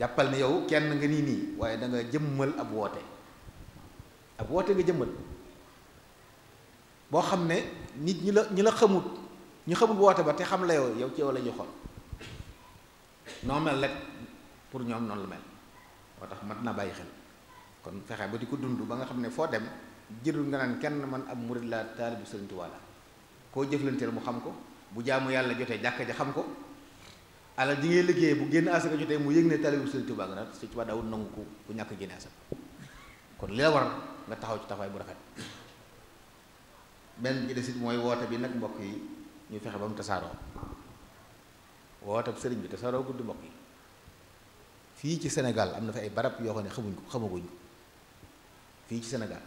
S5: jàppal ne yow kenn nga nii waaye da nga jëmmal ab woote nga jëmmal boo xam ne nit ñi la xamut ñu xamul woote ba te xam la yow ci yow la ñuy xool noo mel rek pour ñoom noonu la mel moo tax mat naa bàyyi xel kon fexe ba di ko dund ba nga xam ne foo dem jërul nga naan kenn man ab murid la taalibu Sëriñ Tuubaa la koo jëflanteel mu xam ko bu jaamu yàlla jotee jàkka ja xam ko alal ji ngay liggéey bu génn asaka jotee mu yëg ne taalibu Sëriñ Tuubaa nga nag Sëriñ Tuubaa daawul nangu ko ku ñàkk génne asaka kon li la war nga taxaw ci taxawaay bu rafet benn bi desit mooy woote bi nag mbokk yi ñu fexe ba mu tasaaroo woote sëriñ bi tasaaroo gudd mbokk yi fii ci Sénégal am na fi ay barab yoo xam ne xamaguñ ko fii ci Sénégal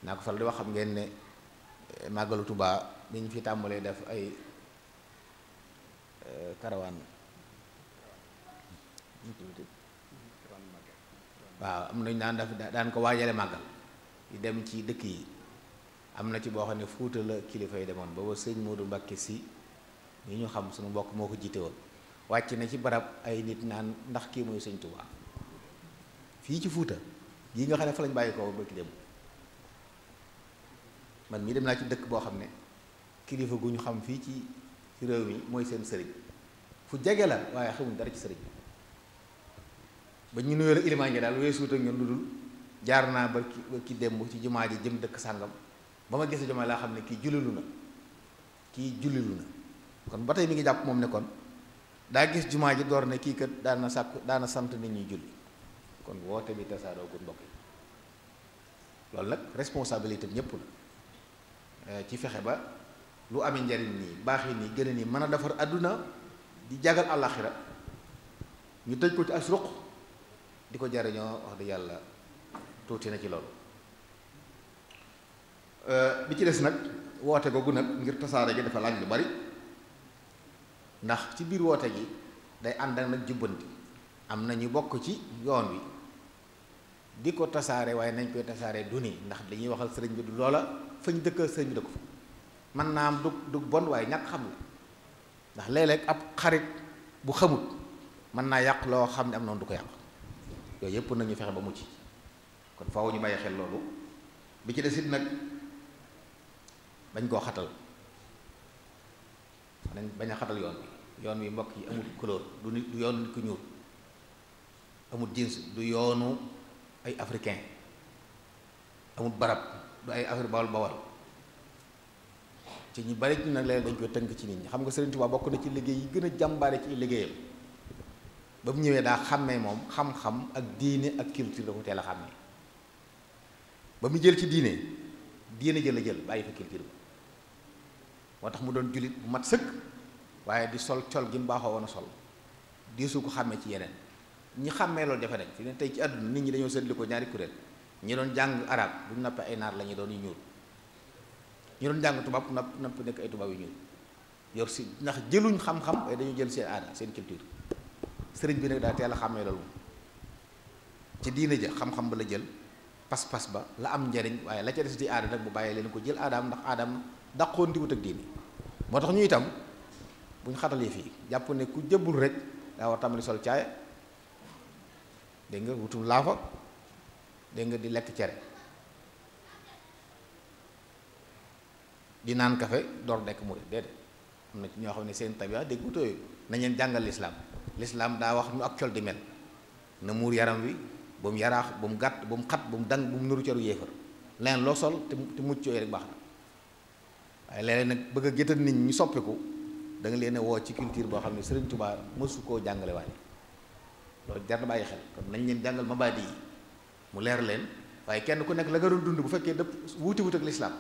S5: naa ko faral di wax xam ngeen ne màggalu Tuubaa bi ñu fi tàmbalee def ay karawaan waaw am nañu daan ko waajale màggal di dem ci dëkk yi am na ci boo xam ne Fuuta la kilifa yi demoon booba sëñ Moodu Mbàkke si ñi ñu xam suñu mbokk moo ko jiite woon wàcc na ci barab ay nit naan ndax kii mooy Sëñ Tuubaa fii ci Fuuta yi nga xam ne fa lañ bàyyi ko ba ki dem man mii dem naa ci dëkk boo xam ne kilifa gu ñu xam fii ci réew mi mooy seen sëriñ fu jege la waaye xamuñ dara ci sëriñ ba ñu nuyoo la ilimaan ji daal weesuut ak ñun lu dul jaar naa ba ki démb ci jumaa ji jëm dëkk sàngam ba ma gisee jumaa laa xam ne kii jullilu na kon ba tey mi ngi jàpp moom ne kon daa gis jumaa ji door ne kii kat daana sant nit ñi julli kon woote bi tasaaroo gu mbokk yi loolu nag responsabilité ñëpp la ci fexe ba lu amee njariñ nii baax yi nii gën a nii mën a defar àdduna di jagal àllaaxira ñu tëj ko ci as ruq di ko jariñoo wax dëgg yàlla tuuti na ci loolu bi ci des nag woote googu nag ngir tasaare gi dafa laaj lu bari ndax ci biir woote gi day ànd ak nag jubbanti am na ñu bokk ci yoon wi di ko tasaare waaye nañ koy tasaare du nii ndax dañuy waxal sëriñ bi du loola fañ dëkk sëriñ bi dëkk fa mën naa am du bon waaye ñàkk xam la ndax léeg-léeg ab xarit bu xamut mën naa yàq loo xam ne am noonu du ko yàq yooyu yëpp nañu fexe ba mucc kon faaw ñu bàyyi xel loolu bi ci des it nag bañ koo xatal nañ bañ a xatal yoon wi mbokk yi amul couleur du nit du yoonu nit ku ñuul amul jeans du yoonu ay africain amul barab du ay affaire bawal ci ñu bari ñu nag léegi dañ koy tënk ci nit ñi xam nga Sëriñ Tuubaa bokk na ci liggéey yi gën a jàmbaare ci liggéeyam ba mu ñëwee daa xàmmee moom xam-xam ak diine ak culture da ko teel a xàmmee ba mu jël ci diine jël a jël bàyyi fa culture bi moo tax mu doon jullit bu mat sëkk waaye di sol col gi mu baaxoo woon a sol diisu ko xàmmee ci yeneen ñi xàmmee loolu jafe nañ fi ne tey ci àdduna nit ñi dañoo seetlu ko ñaari kuréel ñi doon jàng arab bu ñu noppee ay naar la ñu doon yu ñuul ñi doon jàng tubaab nopp nekk ay tubaab yu ñuul yor si ndax jëluñ xam-xam waaye dañu jël seen aada seen culture sëriñ bi nag daa teel a xàmmee loolu ci diine ja xam-xam ba la jël pas-pas ba la am njariñ waaye la ca des di aada nag bu bàyyee leen ko jël aadaam ndax aadaam daqoon di wut ak diine moo tax ñu itam bu ñu xatalee fii jàpp ne ku jëbbul rek daa war tàmbali sol caaya dégg nga wutum laafa dégg nga di lekk cere di naan kafe door dekk murid déedéet am na ci ñoo xam ne seen tabia dégg wutoo yooyu nañ leen jàngal lislaam daa wax nu ak col di mel na muur yaram wi ba mu yaraax ba mu gàtt ba mu xat ba mu dang ba mu nuru caru yéefar leneen loo sol te mucc yooyu rek baax na waaye léeg-léeg nag bëgg a géttal nit ñi soppiku da nga leen a woo ci culture boo xam ne Sëriñ Tuubaa mësu koo jàngale waaye loolu jar na bàyyi xel kon nañ leen jàngal mabaadi yi mu leer leen waaye kenn ku nekk la nga doon dund bu fekkee dëpp wuuti wut ak lislaam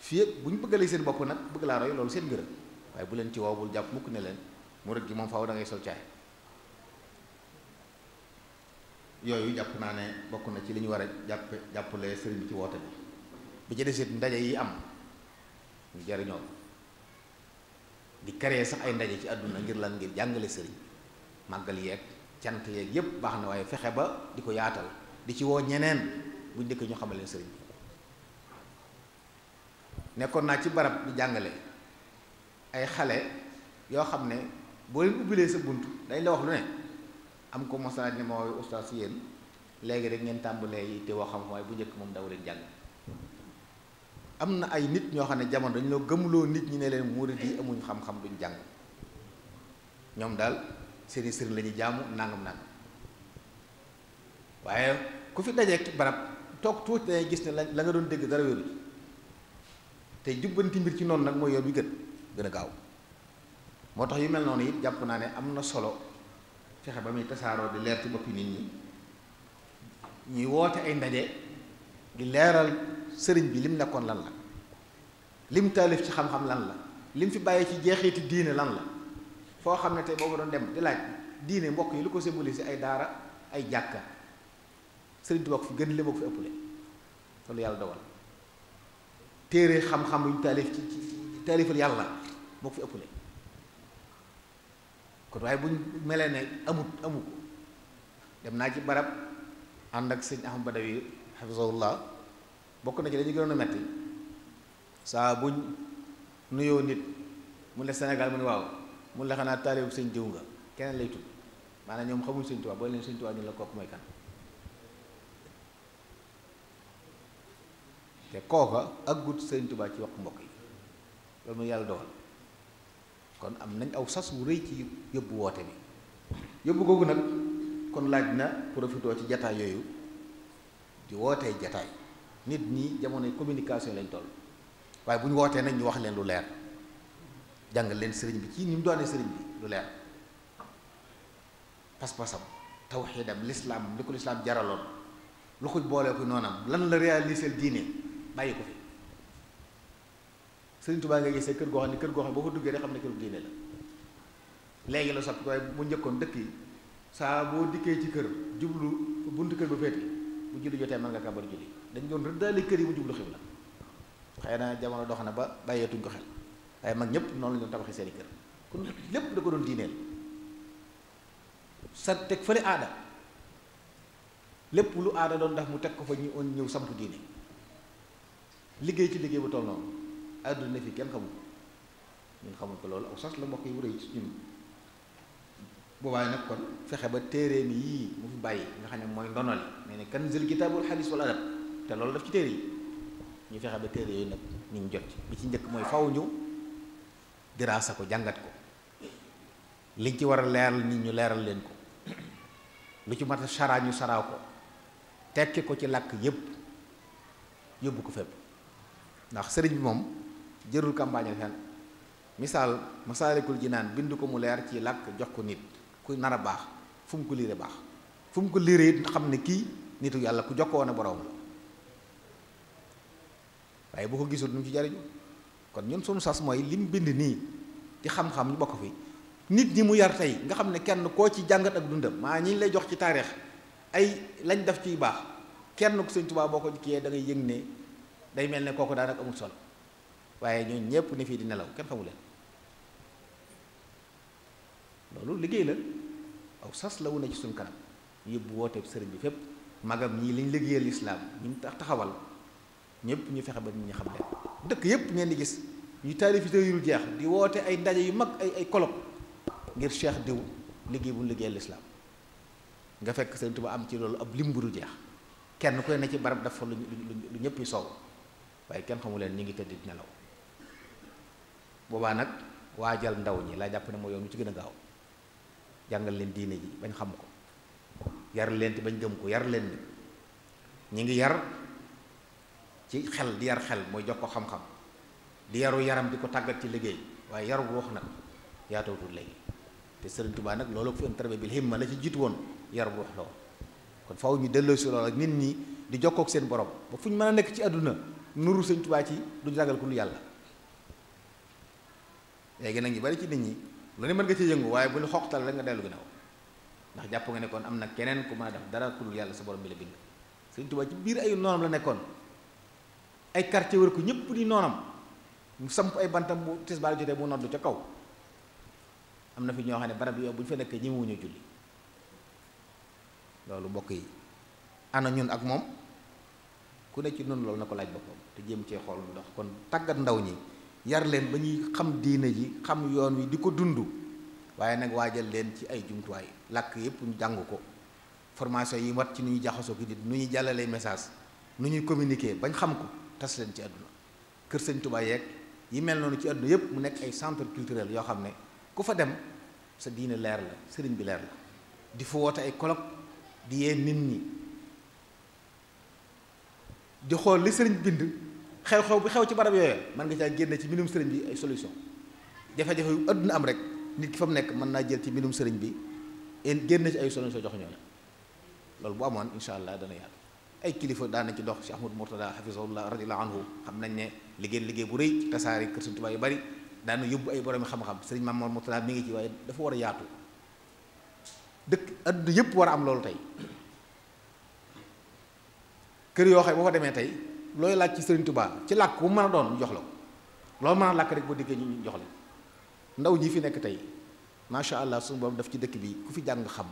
S5: fii bu ñu bëggalee seen bopp nag bëgg laa roy loolu seen ngërëm waaye bu leen ci wow bul jàpp mukk ne leen mu rëgg gi moom faaw da ngay sol caay yooyu jàpp naa ne bokk na ci li ñu war a jàppale sëriñ bi ci woote bi ci desit ndaje yi am ñu jariñoo di créer sax ay ndaje ci àdduna ngir lan ngir jàngale sëriñ màggal yeeg cant yeeg yépp baax na waaye fexe ba di ko yaatal di ci woo ñeneen buñ dëkk ñu xamal leen sëriñ bi nekkoon naa ci barab di jàngale ay xale yoo xam ne boo leen ubbilee sa bunt dañ la wax lu ne am ko mosalaat ne ma woowee ustaas si yéen léegi rek ngeen tàmbalee yi te woo xam waaye bu njëkk moom daw leen jàng am na ay nit ñoo xam ne jamono dañu loo gëmloo nit ñi ne leen murid yi amuñ xam-xam duñ jàng ñoom daal seeni sëriñ la ñuy jaamu nangam waaye ku fi dajee barab toog tuuti dangay gis ne la nga doon dégg dara wéru te jubbanti mbir ci noonu nag mooy yoon bi gën a gaaw moo tax yu mel noonu it jàpp naa ne am na solo fexe ba muy tasaaroo di leer ci boppi nit ñi ñuy woote ay ndaje di leeral sëriñ bi lim nekkoon lan la lim taalif ci xam-xam lan la lim fi bàyyi ci jeexiti diine lan la foo xam ne tey boo ko doon dem di laaj diine mbokk yi lu ko symbolisé ay daara ay jàkka sëriñ Tuubaa ko fi gën li ma ko fi ëppale loolu yàlla dogal téere xam-xam yu ñu taalif ci taalifal yàlla moo ko fi ëppale kon waaye bu ñu melee ne amu ko dem naa ci barab ànd ak sëñ Ahmad Badawi hafizahullah bokk na ci dañu gënoon a metti saa buñ nuyoo nit mu ne Sénégal mu ne waaw mun la xanaa taalibu sëñ diw nga keneen lay tudd maanaam ñoom xamuñ sëñ Tuubaa boo leen sëñ Tuubaa ñu la kooku mooy kan te kooka aggut sëñ Tuubaa ci wax mbokk yi loolu mooy yàlla dogal kon am nañ aw sas wu rëy ci yóbbu woote bi yóbbu googu nag kon laaj na profitoo ci jataay yooyu di wootee jataay nit ñi jamonoy communication lañ toll waaye bu ñu wootee nag ñu wax leen lu leer jàngal leen sëriñ bi ci ni mu doonee sëriñ bi lu leer pas-pasam tawxiidam lislaam li ko lislaam jaraloon lu ko boolee ko noonam lan la réaliser diine bàyyi ko fi. Sëriñ Tuubaa nga gisee kër goo xam ne boo fa duggee rek xam ne këru diine la léegi la soppi waaye mu njëkkoon dëkk yi saa boo dikkee ci kër jublu buntu kër ba féete bu julli jotee mën nga kàbbar julli dañ doon rëddaale kër yi mu jublu xibla xëy na jamono dox na ba bàyyeetuñ ko xel waaye mag ñëpp noonu la ñu doon tabaxee seeni kër kon lépp da ko doon diineel sa teg fële aada lépp lu aada doon daf mu teg ko fa ñu on ñëw samp diine liggéey ci liggéey bu toll noonu àdduna fi kenn xamul ñun xamul ko loolu aw sas la mbokk yi wuré ci ñun boobaay nag kon fexe ba téeréem yii mu fi bàyyi nga xam ne mooy ndonoli nee ne kanzul kitaabul xadiis wal adab te loolu daf ci téere yi ñu fexe ba téere yooyu nag ñu ngi jot ci bi ci njëkk mooy faw ñu diraasa ko jàngat ko liñ ci war a leeral nit ñu leeral leen ko lu ci mat a saraa ñu saraaw ko tekki ko ci làkk yépp yóbbu ko fépp ndax sëriñ bi moom jërul campagne fenn misaal Masaalikul Jinaan bind ko mu leer ci làkk jox ko nit ku nar a baax fu mu ko liire baax fu mu ko liire it xam ne kii nitu yàlla ku jokkoo na boroom la waaye bu ko gisul nu mu ci jariñu kon ñun sunu sas mooy lim bind nii ci xam-xam ñu bokk fi nit ñi mu yar tey nga xam ne kenn koo ci jàngat ak dundam maa ñi lay jox ci taarix ay lañ def ciy baax kenn ku Sëñ Tuubaa boo ko kiyee da ngay yëg ne day mel ne kooku daanaka amul solo waaye ñooñu ñëpp ne fii di nelaw kenn xamu leen loolu liggéey la aw sas la wu ne ci suñ kanam yóbbu wooteeb sëriñ bi fépp magam ñii liñ liggéeyal lislaam ñu taxawal ñëpp ñu fexe ba nit ñi xam leen dëkk yëpp ngeen di gis ñu taalifité yu jeex di woote ay ndaje yu mag ay colloque ngir cheikh diw liggéey bu ñu liggéeyal lislaam nga fekk Sëriñ Tuubaa am ci loolu ab lim bu dul jeex kenn koy ne ci barab dafa lu ñëpp yi soow waaye kenn xamu leen ñi ngi tëdd di nelaw boobaa nag waajal ndaw ñi laa jàpp ne mooy yoon mu ci gën a gaaw jàngal leen diine ji bañ xam ko yar leen te bañ gëm ko yar leen ñi ngi yar ci xel di yar xel mooy jox ko xam-xam di yaru yaram di ko tàggat ci liggéey waaye yaru ruux nag yaatootul léegi te Sëriñ Tuubaa nag loolu ko fi tarbiya bil himma la ci jiitu woon yaru ruux la woon kon faw ñu delloo si loolu ak nit ñi di jokkook seen borom ba fu ñu mën a nekk ci àdduna nuru Sëriñ Tuubaa ci duñu ragal ku lu yàlla léegi nag ñu bari ci nit ñi lu ne mën nga ci yëngu waaye bu ñu xoqtal rek nga dellu ginnaaw ndax jàpp nga ne kon am na keneen ku mën a def dara ku dul yàlla sa borom bi la bind Sëriñ Tuubaa ci biir ay noonam la nekkoon ay quartier wër ko ñëpp di noonam mu samp ay bantam bu tisbaar jotee mu noddu ca kaw am na fi ñoo xam ne barab yi bu ñu fa nekkee ñemewuñu julli loolu mbokk yi ana ñun ak moom ku ne ci noonu loolu na ko laaj boppam te jéem cee xool ndox kon tàggat ndaw ñi yar leen ba ñuy xam diine ji xam yoon wi di ko dund waaye nag waajal leen ci ay jumtuwaay làkk yépp ñu jàng ko formation yi wat ci nu ñuy jaxasoo ki nit nu ñuy jàllalee message nu ñuy communiquer bañ xam ko tas leen ci àdduna kër Sëñ Tuubaa yeeg yi mel noonu ci àdduna yépp mu nekk ay centre culturel yoo xam ne ku fa dem sa diine leer la sëriñ bi leer la di fa woote ay colloque di yee nit ñi di xool li sëriñ bind xew-xew bi xew ci barab yooyu mën nga caa génne ci mbindum sëriñ bi ay solution jafe-jafe yu àdduna am rek nit ki fa mu nekk mën naa jël ci mbindum sëriñ bi génne ci ay solution jox ñooñu loolu bu amoon insha allah dana yaatu ay kilifa daan nañ ci dox Cheikh Ahmadou Mourtada hafizahullah radiyallahu anhu xam nañ ne liggéey bu rëy tasaari kër Sëriñ Tuubaa yu bari daan na yóbbu ay boroomi xam-xam sëriñ Mamour Mourtada mi ngi ci waaye dafa war a yaatu dëkk àdduna yëpp war a am loolu tey kër yoo xam boo fa demee tey looy laaj ci Sëriñ Tuubaa ci làkk bu mën a doon ñu jox la ko loolu mën a làkk rek boo diggee ñu jox la ndaw ñi fi nekk tey macha allah suñu borom daf ci dëkk bi ku fi jàng xam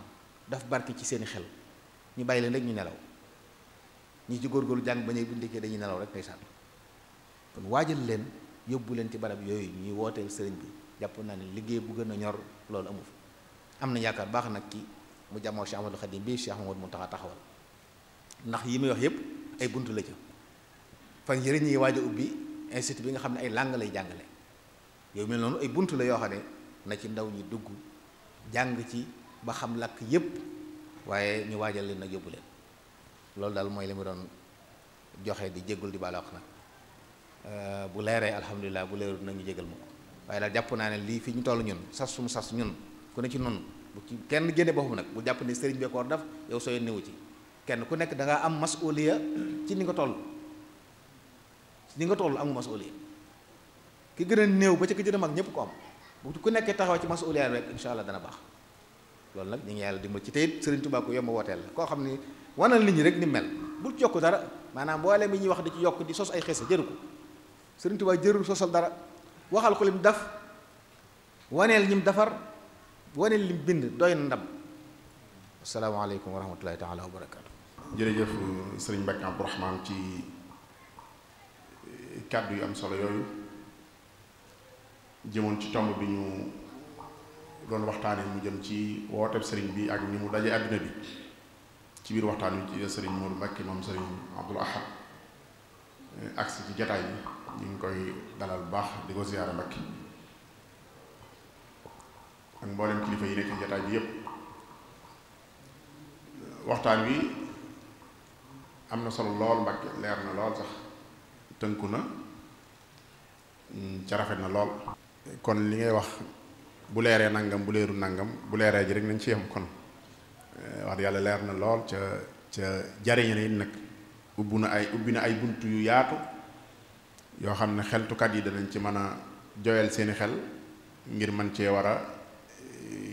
S5: daf barke ci seeni xel ñu bàyyi leen rek ñu nelaw ñi ci góorgóorlu jàng ba ñuy bu ndikkee dañuy nelaw rek ndeysaan kon waajal leen yóbbu leen ci barab yooyu ñuy wooteel sëriñ bi jàpp naa ne liggéey bu gën a ñor loolu amu fi am na yaakaar baax nag ki mu jàmmoo Cheikh Ahmadou Khadim bii Cheikh Mamadou Mountakha taxawal ndax yi muy wax yépp ay buntu la ca fan yëre ñi ngi waaj a ubbi institut bi nga xam ne ay langue lay jàngale yow mel noonu ay buntu la yoo xam ne na ci ndaw ñi dugg jàng ci ba xam làkk yépp waaye ñu waajal leen nag yóbbu leen loolu daal mooy li mu doon joxe di jéggul di baala wax nag bu leeree alhamdulilah bu leerul nag ñu jégal ma ko waaye daal jàpp naa ne lii fi ñu toll ñun sas sumu sas ñun ku ne ci noonu bu ci kenn génne boppam nag bu jàpp ne sëriñ bee ko war def yow sooy néew ci kenn ku nekk da ngaa am masuliya ci ni nga toll ni nga toll amu masuliya ki gën a néew ba ci ki gën a mag ñëpp ko am bu ku nekkee taxaw ci masuliya rek insha allah dana baax loolu nag ñu ngi yàlla dimbal ci tey sëriñ Tuubaa ko yomb wooteel la koo xam ni wanal nit ñi rek ni mel bul ci yokk dara maanaam mboolem mi ñuy wax di ci yokk di sos ay xese jëru ko sëriñ Tuubaa jërul sosal dara waxal ko lim daf waneel ñim defar waneel lim bind doy na ndam asalaamaaleykum wa rahmatullahi taala wa barakaatu.
S4: jërëjëf sëriñ Mbacke Abdourahmane ci kàddu yu am solo yooyu jëmoon ci tomb bi ñu doon waxtaanee mu jëm ci wooteeb sëriñ bi ak ni mu daje àdduna bi ci biir waxtaan wi ci sëriñ Modou Mbacke moom sëriñ Abdoul Ahad agsi ci jataay bi ñu ngi koy dalal bu baax di ko ziyaara Mbacke ak mboolem kilifa yi nekk ci jataay bi yépp waxtaan wi am na solo lool Mbacke leer na lool sax tënku na ca rafet na lool kon li ngay wax bu leeree nangam bu leeru nangam bu leeree ji rek nañ ci yam kon wax yàlla leer na lool ca jariñ na it nag ubbi na ay bunt yu yaatu yoo xam ne xeltukat yi danañ ci mën a joyal seeni xel ngir mën cee war a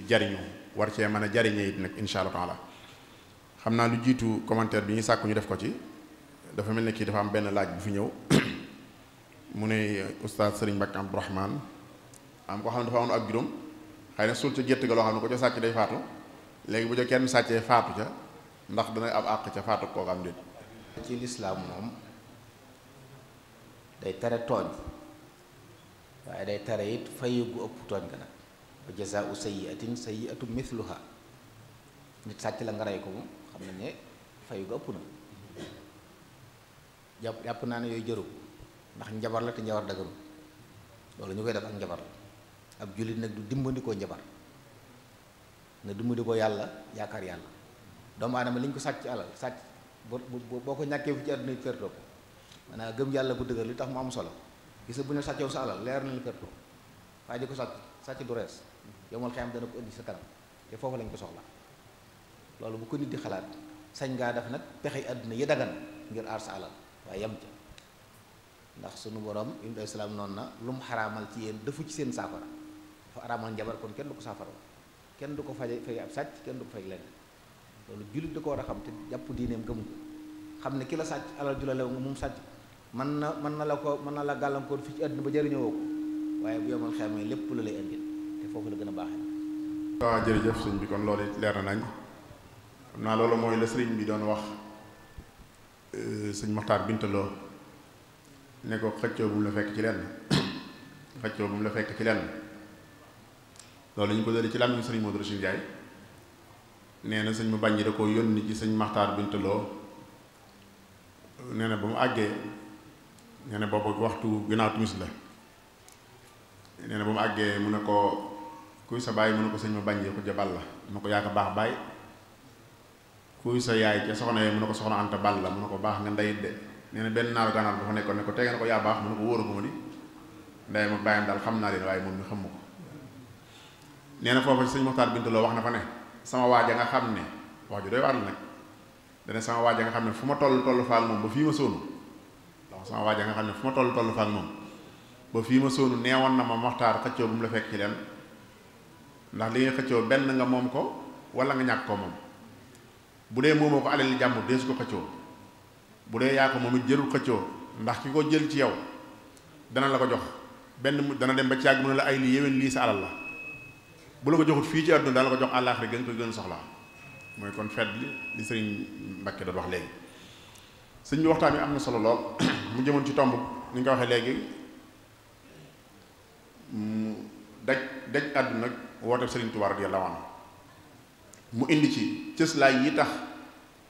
S4: jariñu war cee mën a jariñe it nag insha allah taala xam naa lu jiitu commentaire bi ñu sàkku ñu def ko ci dafa mel ne kii dafa am benn laaj bu fi ñëw mu ne oustaz Sëriñ Mbacke Abdourahmane am ko xam ne dafa amoon ak juróom xëy na suul ca gétt ga loo xam ne ko ca sàcc day faatu léegi bu ca kenn sàccee faatu ca ndax dana ab àq ca faatu kooku am déet.
S5: ci lislaam moom day tere tooñ waaye day tere it fayu gu ëpp tooñ ga nag wa jazaa'u sayyi'atin sayyi'atu mithluha nit sàcc la nga rey ko moom xam nañ ne fayu gu ëpp na jàpp naa ne yooyu jëru ndax njabar la te njabar dagaru loolu ñu koy def ak njabar la ab jullit nag du dimbandikoo njabar nga dimbandikoo yàlla yaakaar yàlla doomu aadama li ñu ko sàcc alal sàcc boo ko ñàkkee fi ci àdduna it pertoo ko maanaam gëm yàlla bu dëgër li tax mu am solo gis nga bu ñu sàccew sa alal leer na li pertoo waaye di ko sàcc du rees yomal xeyam dana ko indi sa kanam te foofu lañ ko soxla loolu bu ko nit di xalaat sañ ngaa def nag pexey àdduna yi dagan ngir aar sa alal waaye yem ca ndax sunu borom ibnu islaam noonu na lu mu xaraamal ci yéen defu ci seen saafara dafa araamal njabar kon kenn du ko saafara kenn du ko fay ab sàcc kenn du ko fay leneen loolu jullit da ko war a xam te jàpp diineem gëm ko xam ne ki la sàcc alal ju la lew nga moom sàcc mën na la gàllankoor fii ci àdduna ba jëriñoo ko waaye bu yomal xeamee lépp la lay indil te foofu la gën a baaxee.
S4: waaw jërëjëf sëñ bi kon loolu leer na nañ xam naa loolu mooy la sëriñ bi doon wax sëñ Moxtaar Bintaloo ne ko xëccoo bu mu la fekk ci lenn xëccoo bu mu la fekk ci lenn loolu ñu ko dale ci làmmiñu sëriñ Modou Rachid Ndiaye nee na sëñ mu bàññi da ko yónni ci sëñ Moxtaar Bintaloo nee na ba mu àggee nee na boobu waxtu ginnaaw timis la nee na ba mu àggee mu ne ko kuy sa baay mu ne ko sëñ ma bàññi ko jabal la mu ne ko yaa ko baax baay kuy sa yaay ca soxna yee mu ne ko soxna Anta Ball la mu ne ko baax nga ndeyit de nee na benn naaru gànnaar ba fa nekkoon ne ko tege na ko yaa baax mu ne ko wóoru ko ma di ndey ma bàyyam daal xam naa leen waaye moom mi xam ma ko nee na foofu sëñ Moxtaar Bintaloo wax na fa ne sama waaja nga xam ne wax ju doy waar la nag dana sama waaja nga xam ne fu ma toll faak moom ba fii ma sóonu donc sama waaja nga xam ne fu ma toll faak moom ba fii ma sóonu neewoon na ma Moxtaar xëccoo bu mu la fekk ci leen ndax li nga xëccoo benn nga moom ko wala nga ñàkk ko moom bu dee moomoo ko alal jàmbur dee su ko xëccoo bu dee yaa ko moom it jërul xëccoo ndax ki ko jël ci yow dana la ko jox benn dana dem ba ci yàgg mu ne la ay lii yéwén lii sa alal la bu la ko joxut fii ci àdduna dana la ko jox àllaaxira gën ko gën soxlaa mooy kon fedd li sëriñ Mbacke doon wax léegi sëñ bi waxtaan wi am na solo lool mu jëmoon ci tomb ni nga ko waxee léegi mu daj àdduna nag woote sëriñ Tuubaa radiyallaahu anhu mu indi ci cëslaay yi tax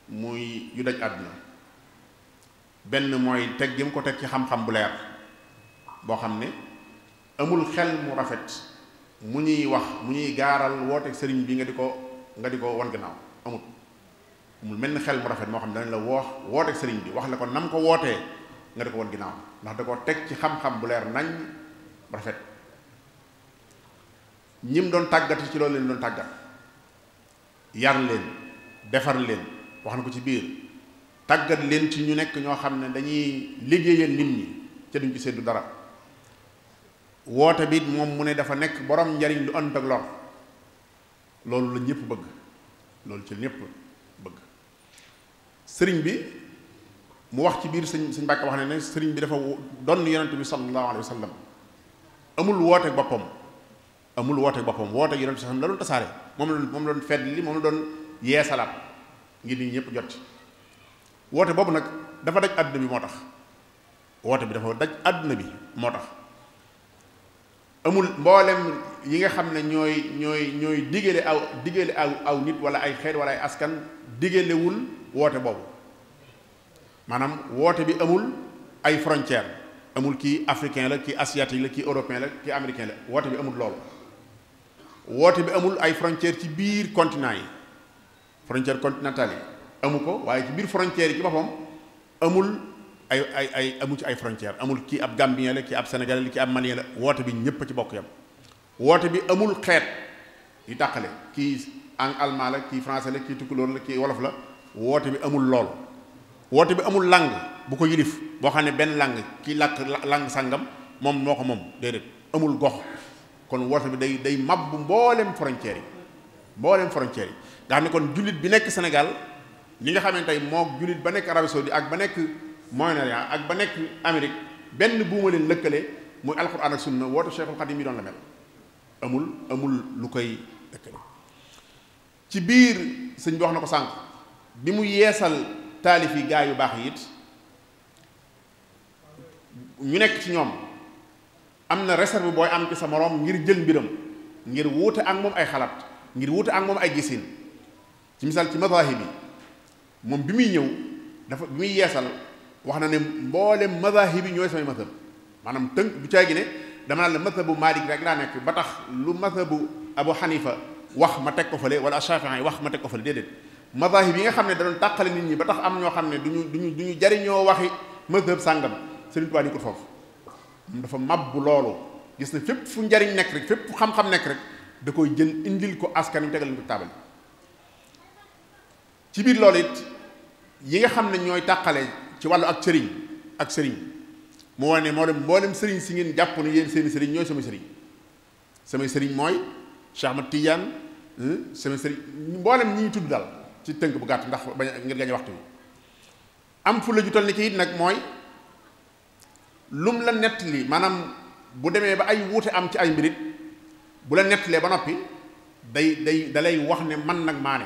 S4: muy yu daj àdduna benn mooy teg gi mu ko teg ci xam-xam bu leer boo xam ne amul xel mu rafet mu ñuy wax mu ñuy gaaral woote sëriñ bi nga di ko wan gannaaw amul mel ni xel mu rafet moo xam ne danañ la woote sëriñ bi wax la ko nam ko wootee nga di ko wan ginnaaw ndax da ko teg ci xam-xam bu leer nañ rafet ñim doon tàggat ci loolu leen doon tàggat yar leen defar leen wax na ko ci biir tàggat leen ci ñu nekk ñoo xam ne dañuy liggéeyal nit ñi ca duñ ci seddu dara woote bi moom mu ne dafa nekk borom njariñ lu ànd ak lor loolu la ñëpp bëgg loolu ci ñëpp bëgg sëriñ bi mu wax ci biir sëñ Mbàkke wax ne sëriñ bi dafa doon yonent bi sallallahu alayhi wa sallam amul woote boppam woote yonent bi sallam la doon tasaare moom la doon fedd li moom la doon yeesalaat ngir nit ñëpp jot ci woote boobu nag dafa daj àdduna bi moo tax woote bi dafa daj àdduna bi moo tax amul mboolem yi nga xam ne ñooy digale aw nit wala ay xeet wala ay askan digalewul woote boobu maanaam woote bi amul ay frontière amul kii africain la kii asiatique la kii européen la kii américain la woote bi amul loolu woote bi amul ay frontière ci biir continent yi frontière continentale yi amu ko waaye ci biir frontière yi ci boppam amul amu ci ay frontière amul kii ab gambien la kii ab sénégalais la kii ab malien la woote bi ñépp a ci bokk yam woote bi amul xeet yu tàqale kii en allemand la kii français la kii tukulóor la kii wolof la woote bi amul lool woote bi amul langue bu ko yilif boo xam ne benn langue kii làkk langue sàngam moom moo ko moom déedéet amul gox kon woote bi day mabbu mboolem frontières yi nga xam ne kon jullit bi nekk Sénégal li nga xamante tey moo jullit ba nekk Arabie Saoudite ak ba nekk Moyen-Orient ak ba nekk Amérique benn buuma leen lëkkale muy alxuraan ak sunna woote Cheikhul Khadim yi doon la mel amul lu koy lëkkale ci biir sëñ bi wax na ko sànq bi mu yeesal taalif yi gaa yu baax yi it ñu nekk ci ñoom am na réserve booy am ci sa moroom ngir jël mbiram ngir wuute ak moom ay xalaat ngir wuute ak moom ay gisin ci misaal ci mazahib yi moom bi muy ñëw dafa bi muy yeesal wax na ne mboolem mazahib yi ñooy samay mazhab maanaam tënk bu caagi ne dama naan la mazhabu Maalik rek laa nekk ba tax lu mazhabu Abu Hanifa wax ma teg ko fële wala Shafi'i wax ma teg ko fële déedéet mazahib yi nga xam ne da doon tàqale nit ñi ba tax am ñoo xam ne duñu jariñoo waxi mazhab sàngam Sëriñ Tuubaa ni ko foofu moom dafa mabbu loolu gis na fépp fu njariñ nekk rek fépp fu xam-xam nekk rek da koy jël indil ko askan wi tegal ko taabal ci biir loolu it yi nga xam ne ñooy tàqale ci wàllu ak sëriñ mu wane moo dem mboolem sëriñ si ngeen jàpp ne yéen seeni sëriñ ñooy samay sëriñ mooy Cheikh Ahmad Tidiane samay sëriñ mboolem ñi ñu tudd daal ci tënk bu gàtt ndax bañ ngir gañ waxtu bi am fu la ju toll ni ki it nag mooy lum la nettali maanaam bu demee ba ay wuute am ci ay mbirit bu la nettalee ba noppi dalay wax ne man nag maa ne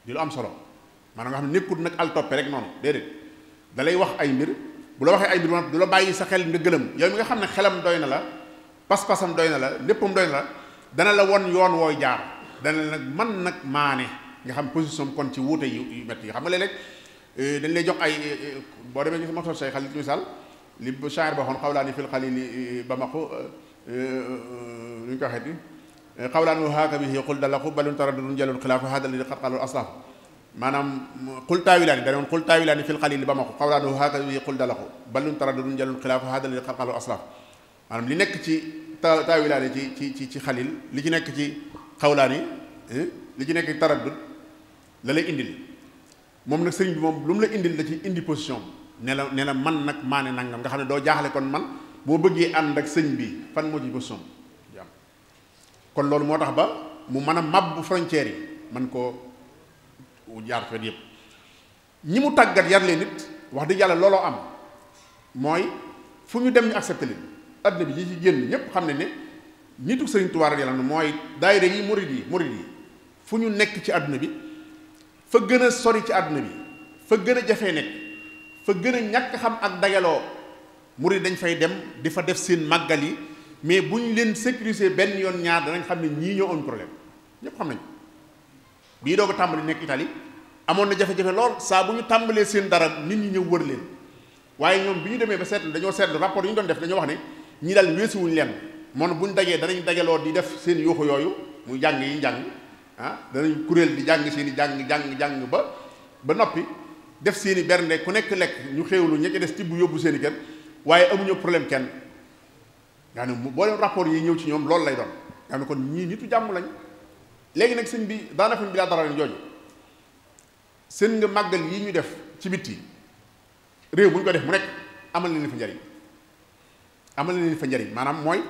S4: di lu am solo maanaam nga xam ne nekkut nag al toppe rek noonu déedéet dalay wax ay mbir bu la waxee ay mbir ba noppi du la bàyyi sa xel nga gëlëm yow mi nga xam ne xelam doy na la pas-pasam doy na la léppam doy na la dana la won yoon wooy jaar dana la nag man nag maa ne nga xam position kon ci wuute yu métti yi xam nga léeg-léeg dañ lay jox ay boo demee gis moto say xalit misaal li shaa'ir ba waxoon xawlaani fil xalili ba maqu lu ñu ko waxeeti xawlaanu haaka bihi qul dalaqu balun taraddudun jalul xilaafu hada alladi qad qalu aslaf maanaam qul taawilaani da doon qul taawilaani fil xalili ba maqu xawlaanu haaka bihi qul dalaqu balun taraddudun jalul xilaafu hada alladi qad qalu aslaf maanaam li nekk ci taawilaani ci xalil li ci nekk ci xawlaani li ci nekk ci taraddud la lay indil moom nag sëriñ bi moom lu mu la indil da ci indi position ne la man nag maa ne nangam nga xam ne doo jaaxle kon man boo bëggee ànd ak sëñ bi fan moo ci position di am kon loolu moo tax ba mu mën a mabbu frontières yi man koo jaar fet yëpp ñi mu tàggat yar leen nit wax dëgg yàlla looloo am mooy fu ñu dem ñu accepté leen adduna bi ñi ci génn ñépp xam ne ne nitu sëriñ Tuubaa radiyallaahu anhu mooy daayira yi murid yi fu ñu nekk ci adduna bi fa gën a sori ci àdduna bi fa gën a jafee nekk fa gën a ñàkk xam ak dajaloo murid dañ fay dem di fa def seen màggal yi mais bu ñu leen sécuriser benn yoon ñaar danañ xam ne ñii ñoo am problème ñépp xam nañ bii doo ko tàmbali nekk Italie amoon na jafe-jafe lool saa bu ñu tàmbalee seen dara nit ñi ñëw wër leen waaye ñoom bi ñu demee ba seetlu dañoo seetlu rapport yi ñu doon def dañoo wax ne ñii daal weesuwuñ leen moom bu ñu dajee danañ dajaloo di def seen yuuxu yooyu muy jàng yi njàng danañ kuréel di jàng seen i jàng ba noppi def seen i bernde ku nekk lekk ñu xéewlu ña ca des tibb yóbbu seen i kër waaye amuñu problème kenn nga ne boo leen rapport yi ñëw ci ñoom loolu lay doon nga ne kon ñii nitu jàmm lañ léegi nag sëñ bi daana fi bi laa dara leen jooju seen nga màggal yi ñu def ci bitti réew bu ñu ko def mu nekk amal na leen fa njariñ amal na leen fa njariñ maanaam mooy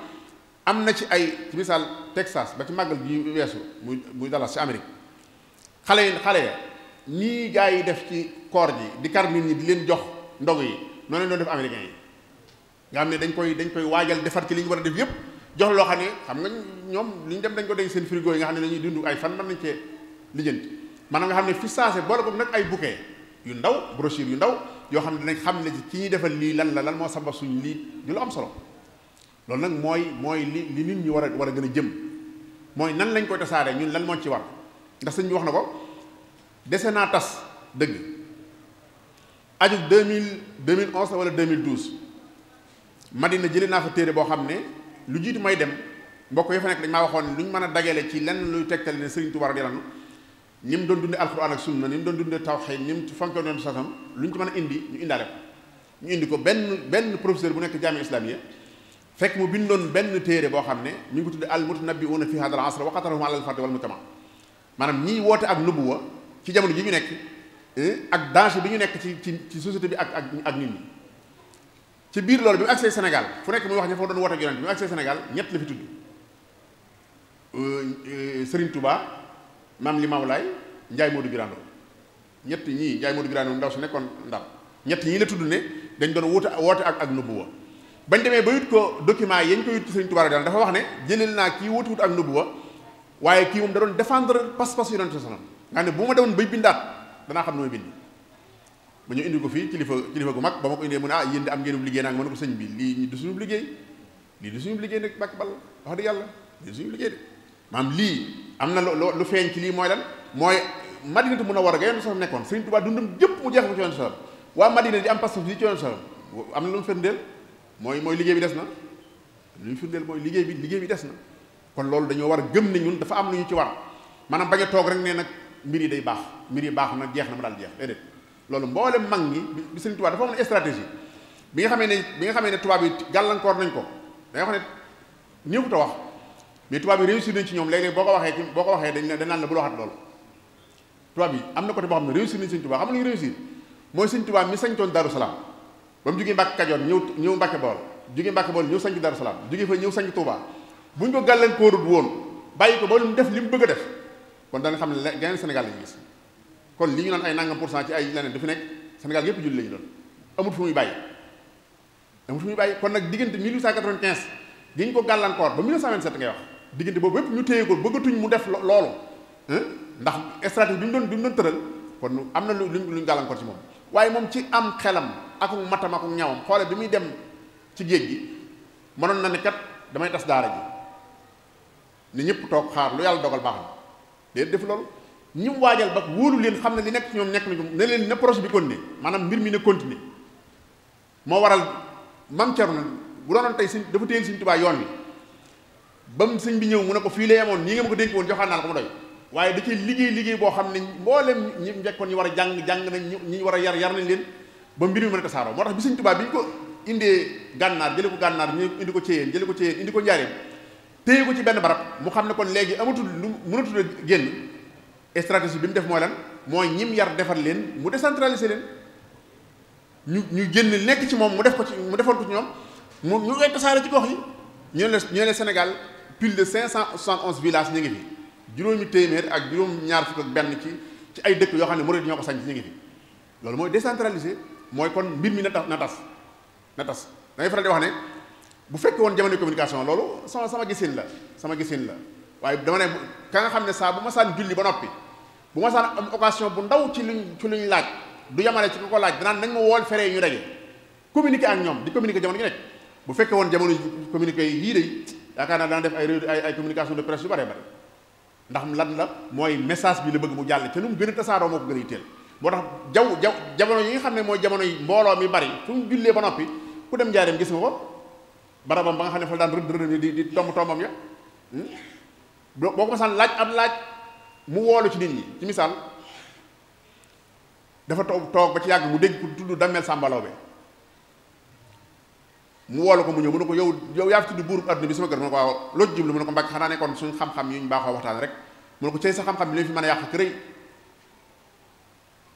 S4: am na ci ay ci misaal Texas ba ci màggal bi weesu muy Dallas ci Amérique xale ya nii gaa yi def ci koor ji di kar nit ñi di leen jox ndog yi noonu lañ doon def américains yi nga xam ne dañ koy waajal defar ci li ñu war a def yépp jox loo xam ne xam nga ñoom li ñu dem dañ ko denc seen frigo yi nga xam ne dañuy dund ay fan mën nañ cee lijjanti maanaam nga xam ne fi saase boole ko nag ay bouquet yu ndaw brochure yu ndaw yoo xam ne dinañ xam ne ci ñuy defal lii lan moo sabab suñ lii di lu am solo loolu nag mooy li nit ñi war a gën a jëm mooy nan lañ koy tasaaree ñun lan moo ci war ndax sëñ bi wax na ko dese naa tas dëgg aju 2011 wala 2012 Madina jëlee naa fa téere boo xam ne lu jiitu may dem mbokk yi fa nekk dañ maa waxoon lu ñu mën a dagale ci lenn luy tegtal ne Sëriñ Tuubaa radiyallaahu anhu ni mu doon dundee alxuraan ak sunna ni mu doon dundee tawhiid ni mu fonke doon sasam lu ñu ci mën a indi ñu indaale ko ñu indi ko benn professeur bu nekk jaami islamiya fekk mu bindoon benn téere boo xam ne ñu ngi ko tudde al mutanabbi'uuna fi haadal asr wa qatarahum ala al fardi wal mujtama maanaam ñiy woote ak nubuwa ci jamono ji ñu nekk ak danger bi ñu nekk ci société bi ak nit ñi ci biir loolu bi mu agsee Sénégal fu nekk muy wax ña fa doon woote ak yonent bi mu agsee Sénégal ñett la fi tudd Serigne Touba Maam Limaamu Laay Njaay Moodu Girando ñett ñii Njaay Moodu Girando ndaw su nekkoon Ndar ñett ñii la tudd ne dañ doon woote ak nubuwa bañ demee ba yut ko document yi yañ ko yut ci Serigne Touba dafa wax ne jëleel naa kii wut ak nubuwa waaye kii moom da doon défendre pas-pas yonent sallallahu alayhi wasallam nga ne bu ma demoon bay bindaat danaa xam ne may bind ba ñu indi ko fii kilifa gu mag ba ma ko indee mu ne yéen di am ngeen liggéey naa nga mën ko sëñ bi lii du suñu liggéey nag bàkk bal wax dëgg yàlla lii du suñu liggéey de maanaam lii am na lu feeñ ci lii mooy lan mooy Madinatu Munawwara ga yonent sallam nekkoon Sëriñ Tuubaa dundam jëpp mu jeex ko ci yonent sallam waa Madina di am pas-pas yi ci yonent sallam am na lu mu firndeel mooy liggéey bi des na lu ñu firndeel mooy liggéey bi des na kon loolu dañoo war a gëm ne ñun dafa am lu ñu ci war maanaam bañ a toog rek ne nag mbir yi day baax mbir yi baax na jeex na ma daal jeex déedéet loolu mboolem mag ñi bi Sëriñ Tuubaa dafa am stratégie bi nga xamee ne tubaab yi gàllankoor nañ ko da nga xam ne ñëpp ta wax mais tubaab yi réussir nañ ci ñoom léeg-léeg boo ko waxee dañ naan la bul waxat loolu tubaab yi am na côté boo xam ne réussir nañ Sëriñ Tuubaa xam nga lu ñu réussir mooy Sëriñ Tuubaa mi sañtoon Daaru Salaam ba mu jógee Mbàkke Kajoor ñëw Mbàkke Bawol jógee Mbàkke Bawol ñëw sañc Daaru Salaam jógee fa ñëw sañc Tuubaa bu ñu ko gàllankoorut woon bàyyi ko ba lu mu def li mu bëgg a def kon danga xam ne geneen Sénégal lañu gis kon li ñu naan ay nangam pour cent ci ay leneen dafa nekk Sénégal yépp julli lañu doon amut fu muy bàyyi kon nag diggante 1895 gi ñu ko gàllankoor ba 1927 ngay wax diggante boobu yépp ñu téye ko bëggatuñ mu def loolu ndax stratégie bi mu doon tëral kon am na lu ñu gàllankoor ci moom waaye moom ci am xelam ak matam ak ñawam xoole bi muy dem ci géej gi mënoon na ne kat damay tas daara ji ne ñëpp toog xaar lu yàlla dogal baax na déet def loolu ñi mu waajal ba wóolu leen xam ne li nekk ci ñoom nekk nañu ne leen na projet bi continuer maanaam mbir mi ne continuer moo waral Maam Cerno bu doonoon tey sëñ dafa téyel Sëñ Tuubaa yoon wi ba mu sëñ bi ñëw mu ne ko fii la yemoon nii nga ma ko dénk woon joxaan naa la ko ma doy waaye da cee liggéey boo xam ne mboolem ñi njëkkoon ñi war a jàng nañ ñi war a yar nañ leen ba mbir mi mën a tasaaroo moo tax bi Sëñ Tuubaa bi ñu ko indee gànnaar jële ko gànnaar ñu indi ko Ceyeen indi ko Njaaréem téye ko ci benn barab mu xam ne kon léegi amatul lu mënatul a génn stratégie bi mu def mooy lan mooy ñim yar defar leen mu décentraliser leen ñu génn nekk ci moom mu defoon ko ci ñoom ñu koy tasaare ci gox yi ñu ne Sénégal plus de 571 villages ñu ngi fi juróomi téeméer ak juróom-ñaar fukk ak benn ci ay dëkk yoo xam ne murid ñoo ko sañ ci ñu ngi fi loolu mooy décentraliser mooy kon mbir mi na tas dangay faral di wax ne bu fekkee woon jamono communication loolu sama gisin la waaye dama ne ka nga xam ne saa bu ma saan julli ba noppi bu ma saan am occasion bu ndaw ci luñ laaj du yamale ci ko laaj danaan nañ ma wool fere yi ñu daje communiquer ak ñoom di communiquer jamono gi nekk bu fekkee woon jamono communiquer yii day yaakaar naa dana def ay communication de presse yu bare ndax lan la mooy message bi la bëgg mu jàll ca nu mu gën a tasaaroo moo ko gën a yitteel moo tax jamono yi nga xam ne mooy jamono yi mbooloo mi bari fu mu jullee ba noppi ku dem Njaaréem gis nga ko barabam ba nga xam ne fa daan rëdd di tombam ya boo ko masaan laaj ab laaj mu woolu ci nit ñi ci misaal dafa toog ba ci yàgg mu dégg ku tudd Damel Samba Lawbe mu woolu ko mu ñëw mu ne ko yow yaa fi tudd buurub adduna bi sama kër mu ne ko waaw loo jublu mu ne ko Mbàkke xanaa nekkoon suñu xam-xam yu ñu baaxoo waxtaan rek mu ne ko cey sa xam-xam bi li mu fi mën a yàq kërëy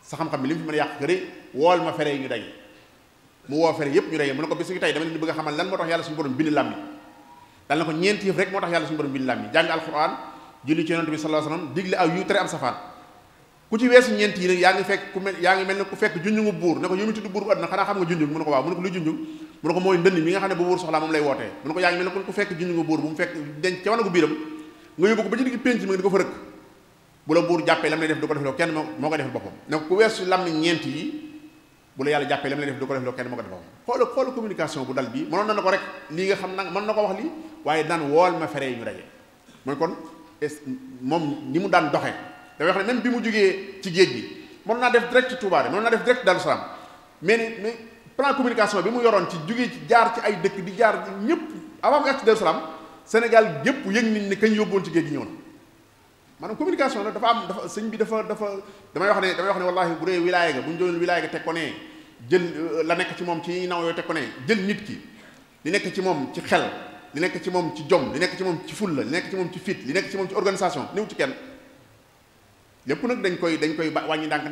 S4: sa xam-xam bi li mu fi mën a yàq kërëy wool ma fere yi ñu daje mu woo fere yépp ñu daje mu ne ko bis ngi tey dama leen di bëgg a xamal lan moo tax yàlla suñu borom bind làmmi dal na ko ñeenti yëf rek moo tax yàlla suñu borom bind làmmi jàng alquran julli ci yonent bi sallallahu alayhi wasallam digle aw yu tere am safaan ku ci weesu ñeent yi nag yaa ngi mel ne ku fekk junjungu buur ne ko yomi tudd buur bu àdduna xanaa xam nga junjung mu ne ko waaw mu ne ko luy junjung mu ne ko mooy ndënd mi nga xam ne bu buur soxlaa moom lay wootee mu ne ko yaa ngi mel ne ku fekk junjungu buur bu mu fekk denc ca wanagu biiram nga yóbbu ko ba ci digg pénc mi di ko fa rëkk bu la buur jàppee lam lay def du ko def loo kenn moo ko defal boppam ne ko ku weesu lam ni ñeent yi bu la yàlla jàppee lam lay def du ko def loo kenn moo ko defal boppam xoola communication bu dal bii mënoon na ko rek lii nga xam nag mën na ko wax lii waaye daan wool ma fere yi ñu daje mooy kon moom ni mu daan doxee dafay wax ne même bi mu jógee ci géej gi mën naa def direct Touba de mën naa def direct Darou Salam mais plan communication bi mu yoroon ci jógee ci jaar ci ay dëkk di jaar ñëpp avant mu egg ci Darou Salam Sénégal gépp yëg nañ ne kañ yóbboon ci géej gi ñëw na maanaam communication la dafa sëñ bi dafa damay wax ne wallahi bu dee wilaaya ga bu ñu doon wilaaya ga teg ko ne jël la nekk ci moom ci naw yooyu teg ko ne jël nit ki li nekk ci moom ci xel li nekk ci moom ci jom li nekk ci moom ci fulla li nekk ci moom ci fit li nekk ci moom ci organisation néew ci kenn lépp nag dañ koy wàññi ndànk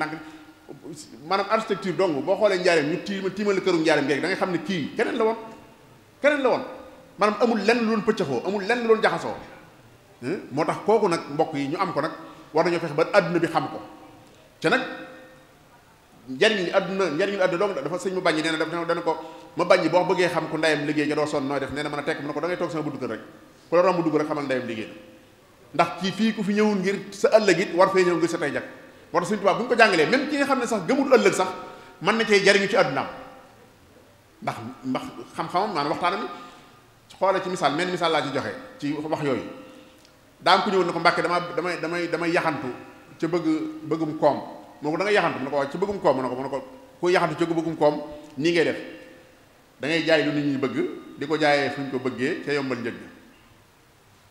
S4: maanaam architecture dong boo xoolee njaareem ñu tiimale këru njaareem géegi da ngay xam ne kii keneen la woon maanaam amul lenn lu doon pëccëxoo amul lenn lu doon jaxasoo moo tax kooku nag mbokk yi ñu am ko nag war nañoo fexe ba àdduna bi xam ko te nag njariñ li àdduna dong dafa sëñ ma bàññi nee na dana ko ma bàññi boo bëggee xam ku ndeyam liggéey nga doo sonn nooy def nee na mën a tekk mu ne ko da ngay toog sama buntu kër rek ku la romb dugg rek xamal ndeyam liggéey ndax kii fii ku fi ñëwul ngir sa ëllëg it war fee ñëw ngir sa tey jag moo tax Sëñ Tuubaa bu ñu ko jàngalee même ki nga xam ne sax gëmul ëllëg sax mën na cee jariñu ci àddunaam ndax xam-xamam maanaam waxtaanam xoole ci misaal men misaal laa ci joxe ci wax yooyu daa ko ñëwoon ne ko Mbàkke damay yaxantu ca bëggum koom moo ko da ngay yaxantu mu ne ko waaw ci bëggum koom mu ne ko ku yaxantu ca bëggum koom nii ngay def da ngay jaay lu nit ñi bëgg di ko jaayee fu ñu ko bëggee ca yombal njëg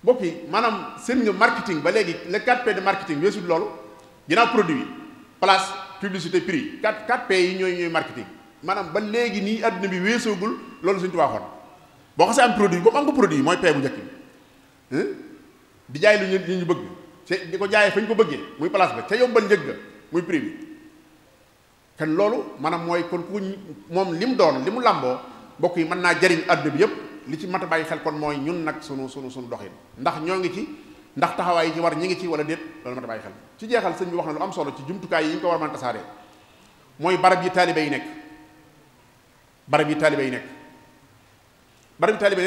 S4: mbokk yi maanaam seen nga marketing ba léegi le 4P de marketing weesu loolu ginnaaw produit place publicité prix 4P yi ñooy marketing maanaam ba léegi nii àdduna bi weesoogul loolu suñu tubaab waxoon boo xasee am produit boobu am nga produit mooy P bu njëkk bi di jaay lu ñu bëgg te di ko jaayee fa ñu ko bëggee muy place ba ca yombal njëg ga muy prix bi kan loolu maanaam mooy kon ku moom li mu doon li mu làmboo mbokk yi mën naa jariñ àdduna bi yépp li ci mat a bàyyi xel kon mooy ñun nag sunu doxin ndax ñoo ngi ci ndax taxawaay yi ci war ñi ngi ci wala déet loolu mat a bàyyi xel ci jeexal sëñ bi wax na lu am solo ci jumtukaay yi ñu ko war a mën a tasaaree mooy barab yi taalibe yi nekk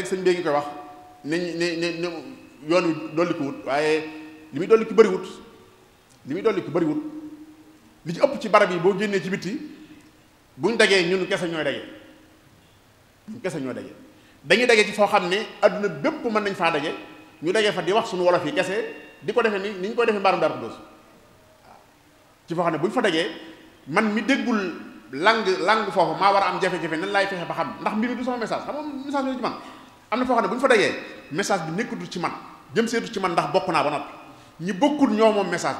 S4: sëñ bee ngi koy wax ne yoon wi dolli ko wut waaye li muy dolli ko bëriwut li ci ëpp ci barab yi boo génnee ci bitti buñ dagee ñun kese ñooy daje dañuy daje ci foo xam ne adduna bépp mën nañ faa daje ñu daje fa di wax suñu wolof yi kese di ko defee ni ñu koy defee mbaarum Daaru Xudoos ci foo xam ne bu ñu fa dajee man mi déggul langue foofu maa war a am jafe-jafe nan laay fexe ba xam ndax mbir mi du sama message xam nga message bi ci man am na foo xam ne bu ñu fa dajee message bi nekkatul ci man jëm seetu ci man ndax bokk naa ba noppi ñi bokkul ñoo moom message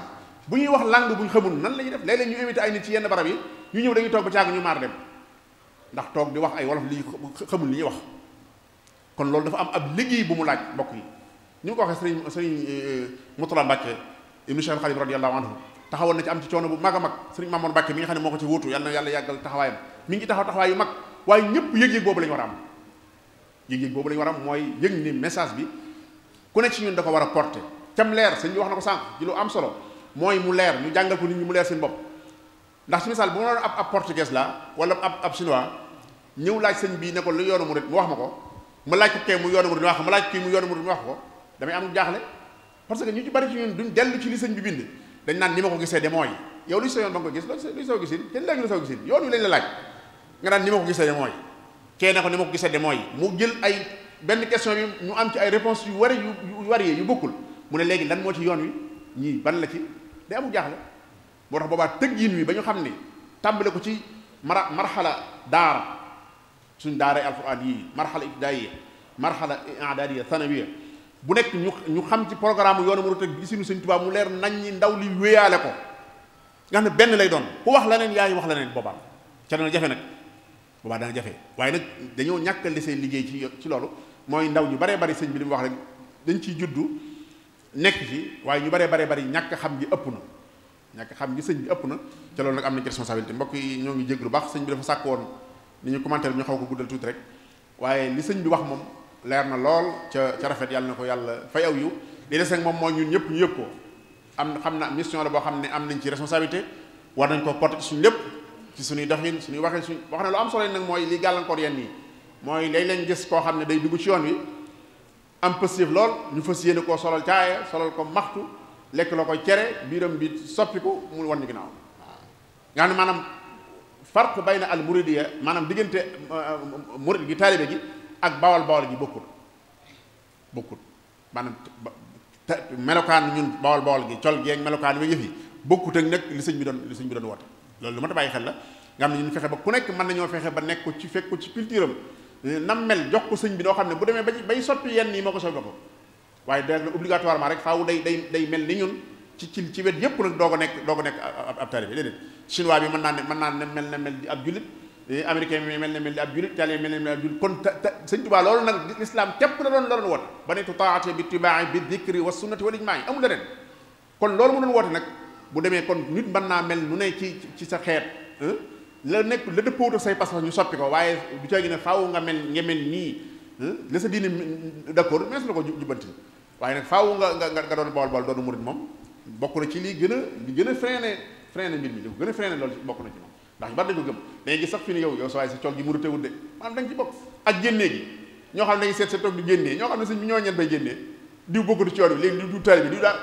S4: bi bu ñuy wax langue bu ñu xamul nan la ñuy def léeg-léeg ñu invité ay nit ci yenn barab yi ñu ñëw dañuy toog ba caag ñu maar dem ndax toog di wax ay wolof li xamul li ñuy wax kon loolu dafa am ab liggéey bu mu laaj mbokk yi ñu ngi ko waxee sëriñ Moutala Mbàkke ibnu Cheikh Xalif radiyallahu anhu taxawoon na ci am ci coono bu mag a mag sëriñ Mamoon Mbàkke mi nga xam ne moo ko ci wuutu yàlla na yàlla yàggal taxawaayam mi ngi taxawaay yu mag waaye ñëpp yëg-yëg boobu la ñu war a am yëg-yëg boobu la ñu war a am mooy yëg ni message bi ku ne ci ñun da ko war a porter cam leer sëñ bi wax na ko sànq ci lu am solo mooy mu leer ñu jàngal ko nit ñi mu leer seen bopp ndax ci misaal bu ma doon ab portugais la wala ab chinois ñëw laaj sëñ bi ne ko lu yoonu murid mu wax ma ko ma laaj ko kee mu yoonu murid mu wax ko ma laaj ko kii mu yoonu murid mu wax ko damay am jaaxle parce que ñu ci bari ci ñun duñ dellu ci li sëñ bi bind dañ naan ni ma ko gisee de mooy yow luy sa yoon ba nga ko gis luy soo gisin kenn léegi la soo gisin yoon wi lañ la laaj nga naan ni ma ko gisee de mooy kee ne ko ni ma ko gisee de mooy mu jël ay benn question bi ñu am ci ay réponses yu wari yu varié yu bokkul mu ne léegi lan moo ci yoon wi ñii ban la ci day amul jaaxle moo tax boobaa tëggiin wi ba ñu xam ni tàmbale ko ci marxala daara suñ daara alquran yii marxala ibtidaaiya marxala i'daadiya thanawiya bu nekk ñu xam ci programme yoonu mu teg gisinu Sëñ Tuubaa mu leer nañ ñi ndaw li wéyaale ko nga xam ne benn lay doon ku wax leneen yaa ngi wax leneen boobaa ca dana jafe nag boobaa dana jafe waaye nag dañoo ñàkkal seen liggéey ci loolu mooy ndaw ñu baree bari sëñ bi li mu wax rek dañ ciy juddu nekk ci waaye ñu baree bari ñàkk xam gi ëpp na ñàkk xam gi sëñ bi ëpp na te loolu nag am nañ ci responsabilité mbokk yi ñoo ngi jégg lu baax sëñ bi dafa sàkk woon ni ñu commentaire bi ñu xaw ko guddal tuuti rek waaye li sëñ bi wax moom leer na lool ca rafet yàlla na ko yàlla fay aw yiw li des nag moom mooy ñun ñëpp ñu yëg ko xam na mission la boo xam ne am nañ ci responsabilité war nañ ko porter suñu lépp ci suñuy doxin suñuy waxee suñu wax ne lu am solo nag mooy li gàllankoor yenn yi mooy lay leen gis koo xam ne day dugg ci yoon wi am positif lool ñu fas yéene koo solal caaya solal ko maxtu lekk la koy cere biiram bi soppiku mu wan ñu ginnaaw waaw nga xam ne maanaam farq bayna al muridiya maanaam diggante murid gi taalibe gi ak bawal gi bokkut maanaam melokaan ñun bawal gi col gi ak melokaan wi yëf yi bokkut ak nag li sëñ bi doon woote loolu lu ma ta bàyyi xel la nga xam ne ñun fexe ba ku nekk mën nañoo fexe ba nekk ko ci fekk ko ci culture am nam mel jox ko sëñ bi noo xam ne bu demee bay soppi yenn yi moo ko soppi ko waaye da obligatoirement rek faaw day mel ni ñun ci wet yëpp nag doo ko nekk ab taalibe déedéet chinois bi mën naa ne mel na mel di ab jullit américain bi mel na mel di ab jullit italien mel na mel di ab jullit kon sëñ Tuubaa loolu nag l'islam képp la doon woote ba ne taa'ati bi itibaa'i bi dhikri wa sunnati wal ijmaa'i amul leneen kon loolu mu doon woote nag bu demee kon nit mën naa mel nu ne ci sa xeet la nekk la dëppoo ak say pas-pas ñu soppi ko waaye du caa gi ne faaw nga mel nii la sa diine d'accord mais la ko jubbanti waaye nag faaw nga doon bool doonu murid moom bokk na ci lii gën a freiné mbir mi di ko gën a freiné loolu bokk na ci moom ndax ñu bari dañ ko gëm dañuy gis sax fi ne yow sa waaye sa col gi murute wut de maanaam dañ ci bokk ak génnee gi ñoo xam ne dañuy seet sa toog di génnee ñoo xam ne sëñ bi ñoo ñeen bay génnee diw bokkatu ci yoon bi léegi du taali bi diw daal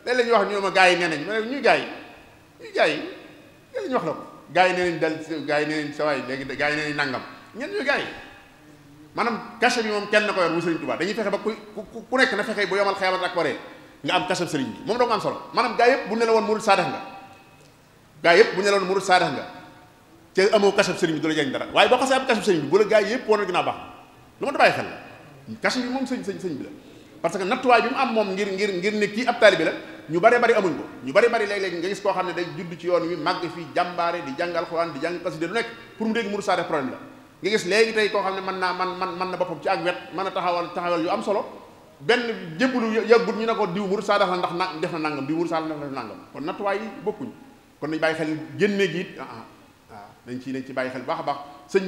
S4: léeg la ñuy wax ñu ma gars yi nee nañ ma ne ñuy gars yi léegi ñu wax la ko gars yi nee nañ dal gars yi nee nañ sa waay léegi gars yi nee nañ nangam ñen ñuy gars yi maanaam cachet bi moom kenn na ko yor mu Sëriñ Tuubaa dañuy fexe ba ku nekk na fexe bu yomal xeebat ak waree nga am cachet sëriñ bi moom doo nga am solo maanaam gars yëpp bu ne la woon murid saadax nga gars yëpp bu ne la woon murid saadax nga te amoo cachet sëriñ bi du la jëriñ dara waaye boo xasee am cachet sëriñ bi bu la gars yëpp woon ginnaaw baax lu ma da bàyyi xel la cachet bi moom sëñ bi la parce que nattuwaay bi mu am moom ngir ne kii ab taalibe la ñu bari amuñ ko ñu bari léeg-léeg nga gis koo xam ne day judd ci yoon wi màgg fii jàmbaare di jàng alxuraan di jàng xasida lu nekk pour mu dégg murid saadax problème la nga gis léegi tey koo xam ne mën na boppam ci ak wet mën a taxawal yu am solo benn jébbalu yàggut ñu ne ko diw murid saadax la ndax def na nangam diw murid saadax la def na nangam kon nattuwaay yi bokkuñ kon nañ bàyyi xel génne gi it waaw dañ ci bàyyi xel baax a baax sëñ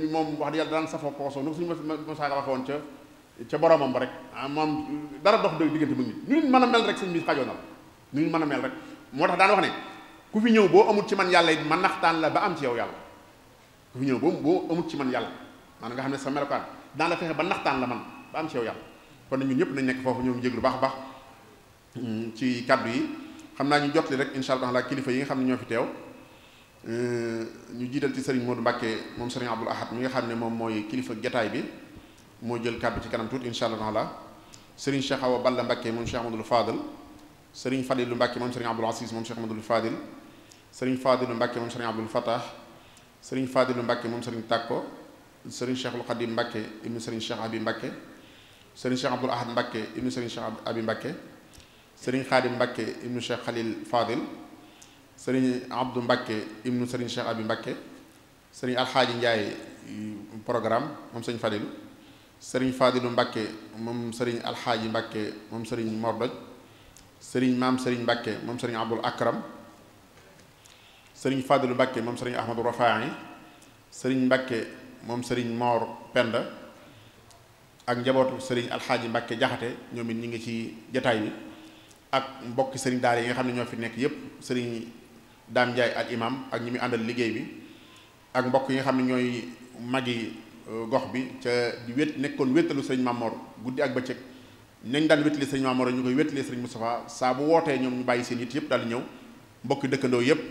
S4: bi moom wax dëgg yàlla daan safoo kooso nu suñu Musaa Ka waxe woon ca boromam ba rek moom dara dox diggante bu nit ñu mën a mel rek sëñ bi xajoo na la ñu mën a mel rek moo tax daan wax ne ku fi ñëw boo amul ci man yàlla it ma naxtaan la ba am ci yow yàlla ku fi ñëw boo amul ci man yàlla maanaam nga xam ne sa melokaan daan la fexe ba naxtaan la man ba am ci yow yàlla kon ñun ñëpp nañ nekk foofu ñoo ngi jéglu baax a baax ci kaddu yi xam naa ñu jotli rek insha allah la kilifa yi nga xam ne ñoo fi teew ñu jiital ci sëriñ Modou Mbacke moom sëriñ Abdoul Ahad mi nga xam ne moom mooy kilifa jataay bi moo jël kaddu ci kanam tuuti insha allah la sëriñ Cheikh Awa Balla Mbacke moom Cheikh Amadou Fadal sëriñ Fadilou Mbacke moom sëriñ Abdoul Aziz moom Cheikh Amadou Fadil sëriñ Fadilou Mbacke moom sëriñ Abdoul Fatah sëriñ Fadilou Mbacke moom sëriñ Takko sëriñ Cheikhul Khadim Mbacke ibnu sëriñ Cheikh Abi Mbacke sëriñ Cheikh Abdoul Ahad Mbacke ibnu sëriñ Cheikh Abi Mbacke sëriñ Khadim Mbacke ibnu Cheikh Khalil Fadil sëriñ Abdou Mbacke ibnu sëriñ Cheikh Abi Mbacke sëriñ Alxaaji Ndiaye programme moom sëriñ Fadilou sëriñ Fadilou Mbacke moom sëriñ Alxaaji Mbacke moom sëriñ Mordoj sëriñ Maam sëriñ Mbacke moom sëriñ Abdoul Akram sëriñ Fadilou Mbacke moom sëriñ Ahmadou Rafaay sëriñ Mbacke moom sëriñ Mor Penda ak njabootu sëriñ Alxaaji Mbacke Jaxate ñoom it ñi ngi ci jataay bi ak mbokki sëriñ daara yi nga xam ne ñoo fi nekk yépp sëriñ Daam Njaay ak imam ak ñi muy àndal liggéey bi ak mbokk yi nga xam ne ñooy magi gox bi ca di nekkoon wéttalu sëriñ Mamor guddi ak bëccëg nañ daan wéttali sëriñ Mamor ñu koy wéttalee sëriñ Moustapha saa bu wootee ñoom ñu bàyyi seen it yépp daal di ñëw mbokki dëkkandoo yépp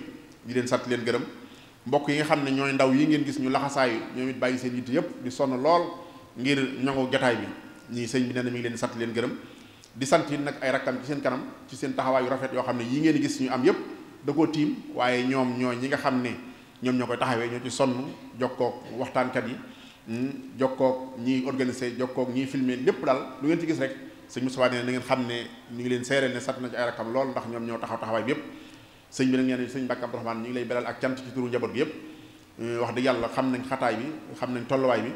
S4: di leen sant leen gërëm mbokk yi nga xam ne ñooy ndaw yi ngeen gis ñu laxasaayu ñoom it bàyyi seen it yépp di sonn lool ngir ñongo jotaay bi ñii sëñ bi nee na mi ngi leen sant leen gërëm di sant yi nag ay rakkam ci seen kanam ci seen taxawaayu rafet yoo xam ne yi ngeen gis ñu am yépp da koo tiim waaye ñoom ñooy ñi nga xam ne ñoom ñoo koy taxawee ñoo ci sonn jokkoog waxtaankat yi jokkoog ñiy organisé jokkoog ñiy filmé lépp daal lu ngeen ci gis rek sëñ Moustapha nee na ngeen xam ne ñu ngi leen seereel ne sant na ci ay rakkam lool ndax ñoom ñoo taxaw taxawaay bi yépp sëñ bi nag nee na sëñ Mbàkke Abdourahmane ñu ngi lay beral ak cant ci turu njaboot gi yépp wax dëgg yàlla xam nañ xataay bi xam nañ tolluwaay bi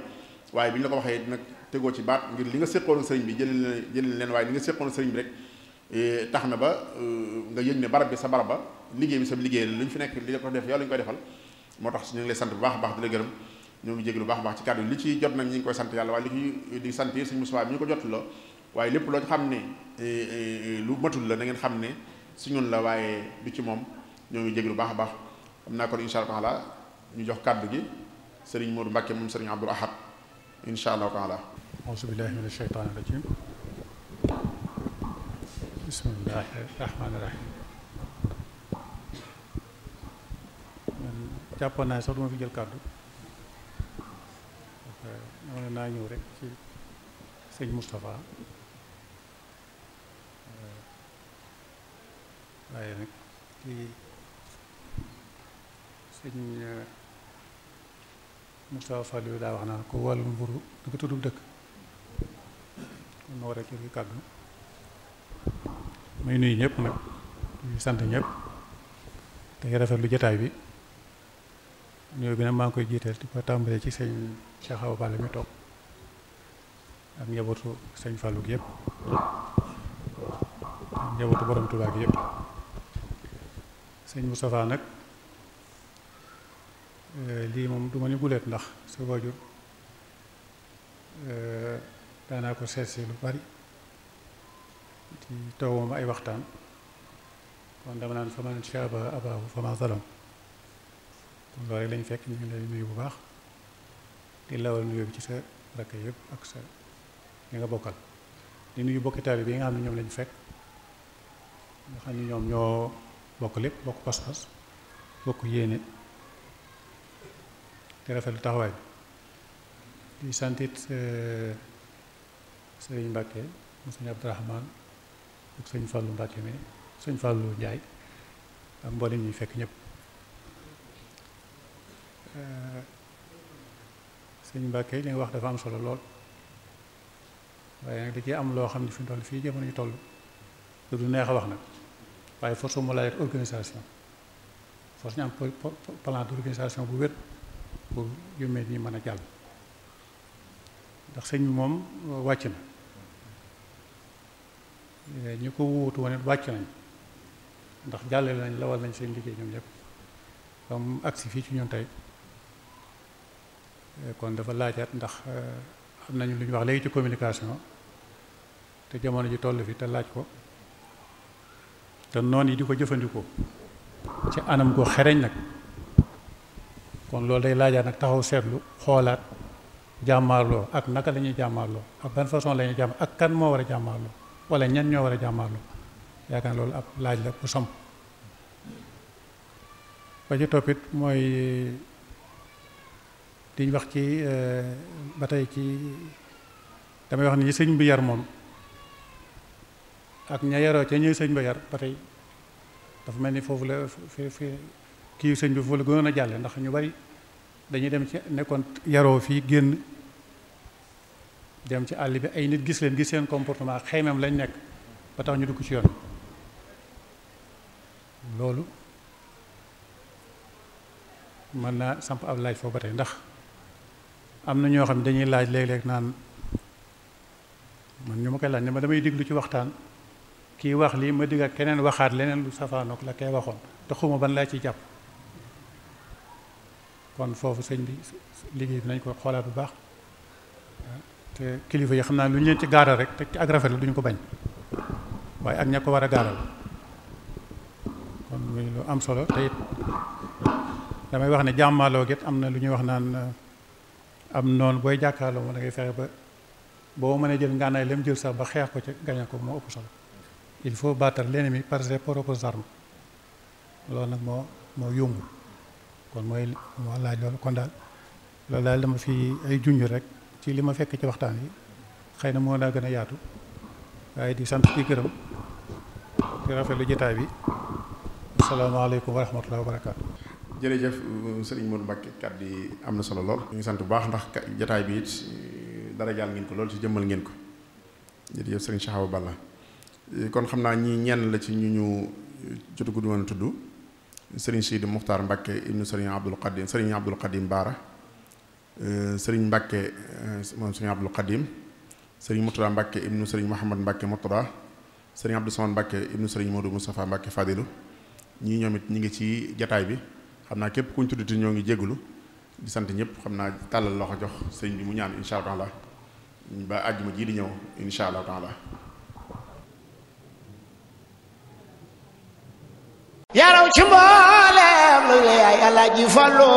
S4: waaye bi ñu la ko waxee nag tegoo ci baat ngir li nga séqoon sëriñ bi jëlal leen waaye li nga séqoon sëriñ bi rek tax na ba nga yëg ne barab bi sa barab ba liggéey bi sa liggéey la lu ñu fi nekk li ko def yow la ñu koy defal moo tax ñu ngi lay sant bu baax a baax di la gërëm ñoo ngi jéglu bu baax a baax ci kàddu li ci jot nag ñu ngi koy sant yàlla waaye li ci di sant Sëñ Moustapha bi ñu ko jot la waaye lépp loo xam ne lu matul la na ngeen xam ne si ñun la waaye du ci moom ñoo ngi jéglu bu baax a baax xam naa kon insha Allah taala ñu jox kàddu gi Serigne Modou Mbacké moom Serigne Abdoul Ahad insha Allah taala
S6: auzu billahi mina shaytaani rajim bismillahi rahmaani rahim jàppoon naa sax duma fi jël kàddu ñoo naa ñëw rek ci sëñ Moustapha waaye nag ci sëñ Moustapha Fall yu daa wax naa ko wàllu mburu du ko tudd dëkk kon ma war a jël kàddu muy nuyu ñëpp nag di sant ñëpp te rafetlu jotaay bi ñoo bi nag maa ngi koy jiiteel di ko tàmbalee ci sëñ Cheikh Awa Balla mi toog ak njabootu sëñ Fallou gi yëpp ak njabootu borom Touba gi yëpp sëñ Moustapha nag lii moom du ma ni guleet ndax sa waajur daanaa ko seet si lu bari ci taw moom ay waxtaan kon dama naan fa man shaaba abaahu fa ma zalam kon loolu rek lañ fekk ñu ngi lay nuyu bu baax di lawal nuyu bi ci sa rakk yëpp ak sa ñi nga bokkal di nuyu bokki taalibe bi nga xam ne ñoom lañu fekk nga xam ne ñoom ñoo bokk lépp bokk pas-pas bokk yéene te rafetlu taxawaay bi di santit sëriñ Mbàkke mu sëñ Abdourahman ak sëñ Fallou Mbàkke mi sëñ Fallou Njaay ak mboolem ñuy fekk ñëpp sëñ Mbàkke li nga wax dafa am solo lool waaye nag da ciy am loo xam ne fi mu toll fii jamono ñu toll du neex a wax nag waaye force mu laaj organisation force ñu am plan d'organisation bu wér pour yu mel nii mën a jàll ndax sëñ bi moom wàcc na ñi ko wuutu woon wàcc nañ ndax jàllale nañ lawal nañ seen liggéey ñoom ñëpp comme agsi fii ci ñun tey kon dafa laajaat ndax am nañu lu ñuy wax léegi ci communication te jamono ji toll fi te laaj ko te noonu yi di ko jëfandikoo ci anam goo xereñ nag kon loolu day laajaat nag taxaw seetlu xoolaat jàmmaarloo ak naka la ñuy jàmmaarloo ak ban façon la ñuy jàmm ak kan moo war a jàmmaarloo wala ñan ñoo war a jàmmaarloo yaakaar loolu ab laaj la bu samp ba ci toppit mooy diñ wax ci ba tey ci damay wax ni sëñ bi yar moom ak ña yaroo ca ñuy sëñ ba yar ba tey dafa mel ni foofu la fi kii sëñ bi foofu la gënoon a jàlle ndax ñu bari dañuy dem ci nekkoon yaroo fii génn dem ci àll bi ay nit gis leen gis seen comportement ak xeymam lañ nekk ba tax ñu dugg ci yoon loolu mën naa samp ab laaj foofu ba tey ndax am na ñoo xam ne dañuy laaj léeg-léeg naan man ñu ma koy laaj ne ma damay diglu ci waxtaan kii wax lii ma digg ak keneen waxaat leneen lu safaanook la kay waxoon te xuma ban laa ciy jàpp kon foofu sëñ bi liggéey bi nañ ko xoolaat bu baax te kilifa yi xam naa lu ñu leen ci gaaral rek te ak rafet la duñu ko bañ waaye ak ña ko war a gaaral kon muy lu am solo te it damay wax ne jàmmaaloo get am na lu ñuy wax naan am noonu booy jàkkaarloo moom da ngay fexe ba boo mënee jël ngànnaay lem jël sax ba xeex ko ci gañe ko moo ëpp solo il faut battre l'ennemi par ses propres armes loolu nag moo yombul kon moo laaj loolu kon daal loolu daal dama fi ay junj rek ci li ma fekk ci waxtaan yi xëy na moo naa gën a yaatu waaye di sant di gërëm di rafetlu jotaay bi asalaamaaleykum wa rahmatullahi wa barakaatu.
S4: jërëjëf sëriñ Modou Mbacké kàddu yi am na solo lool. ñu ngi sant bu baax ndax jotaay bi it dara jàll ngeen ko lool ci jëmmal ngeen ko jërëjëf sëriñ Cheikh Awa Balla kon xam naa ñi ñenn la ci ñu jotagu woon tudd sëriñ Sidi Muxtaar Mbacké ibnu sëriñ Abdul Qadim Baara sëriñ Mbacké moom sëriñ Abdul Qadim sëriñ Murtada Mbacké ibnu sëriñ Mouhamad Mbacké Murtada sëriñ Abdou Samane Mbacke ibnu sëriñ Modou Moustapha Mbacke Fadilu ñii ñoom it ñi ngi ci jataay bi xam naa képp kuñ tuddati ñoo ngi jégalu di sant ñëpp xam naa tàllal loxo jox sëriñ bi mu ñaan insha allah taala ba àjjuma ji di ñëw insha allah taala.
S1: yaraw ci mboolem lu yaay Alaaji Fallu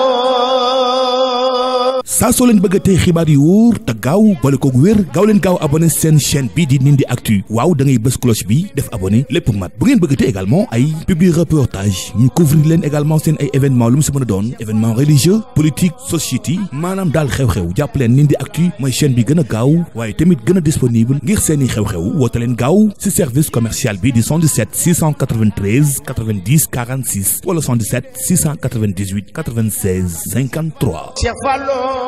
S2: saa soo leen bëgg a tey xibaar yu wóor te gaaw boole koog wér gaaw leen gaaw abonné seen chaîne bii di Ndindy Actu waaw da ngay bës cloche bi def abonné lépp mat bu ngeen bëgg a tey également ay publi reportage ñu couvrir leen également seen ay événement lu mu si mën a doon événement religieux politique société maanaam daal xew-xew jàpp leen Ndindy Actu mooy chaîne bi gën a gaaw waaye tamit gën a disponible ngir seeni xew-xew woote leen gaaw si service commercial bi di 77 693 90 46 wala 77 698 96 53.
S1: Cheikh Fallu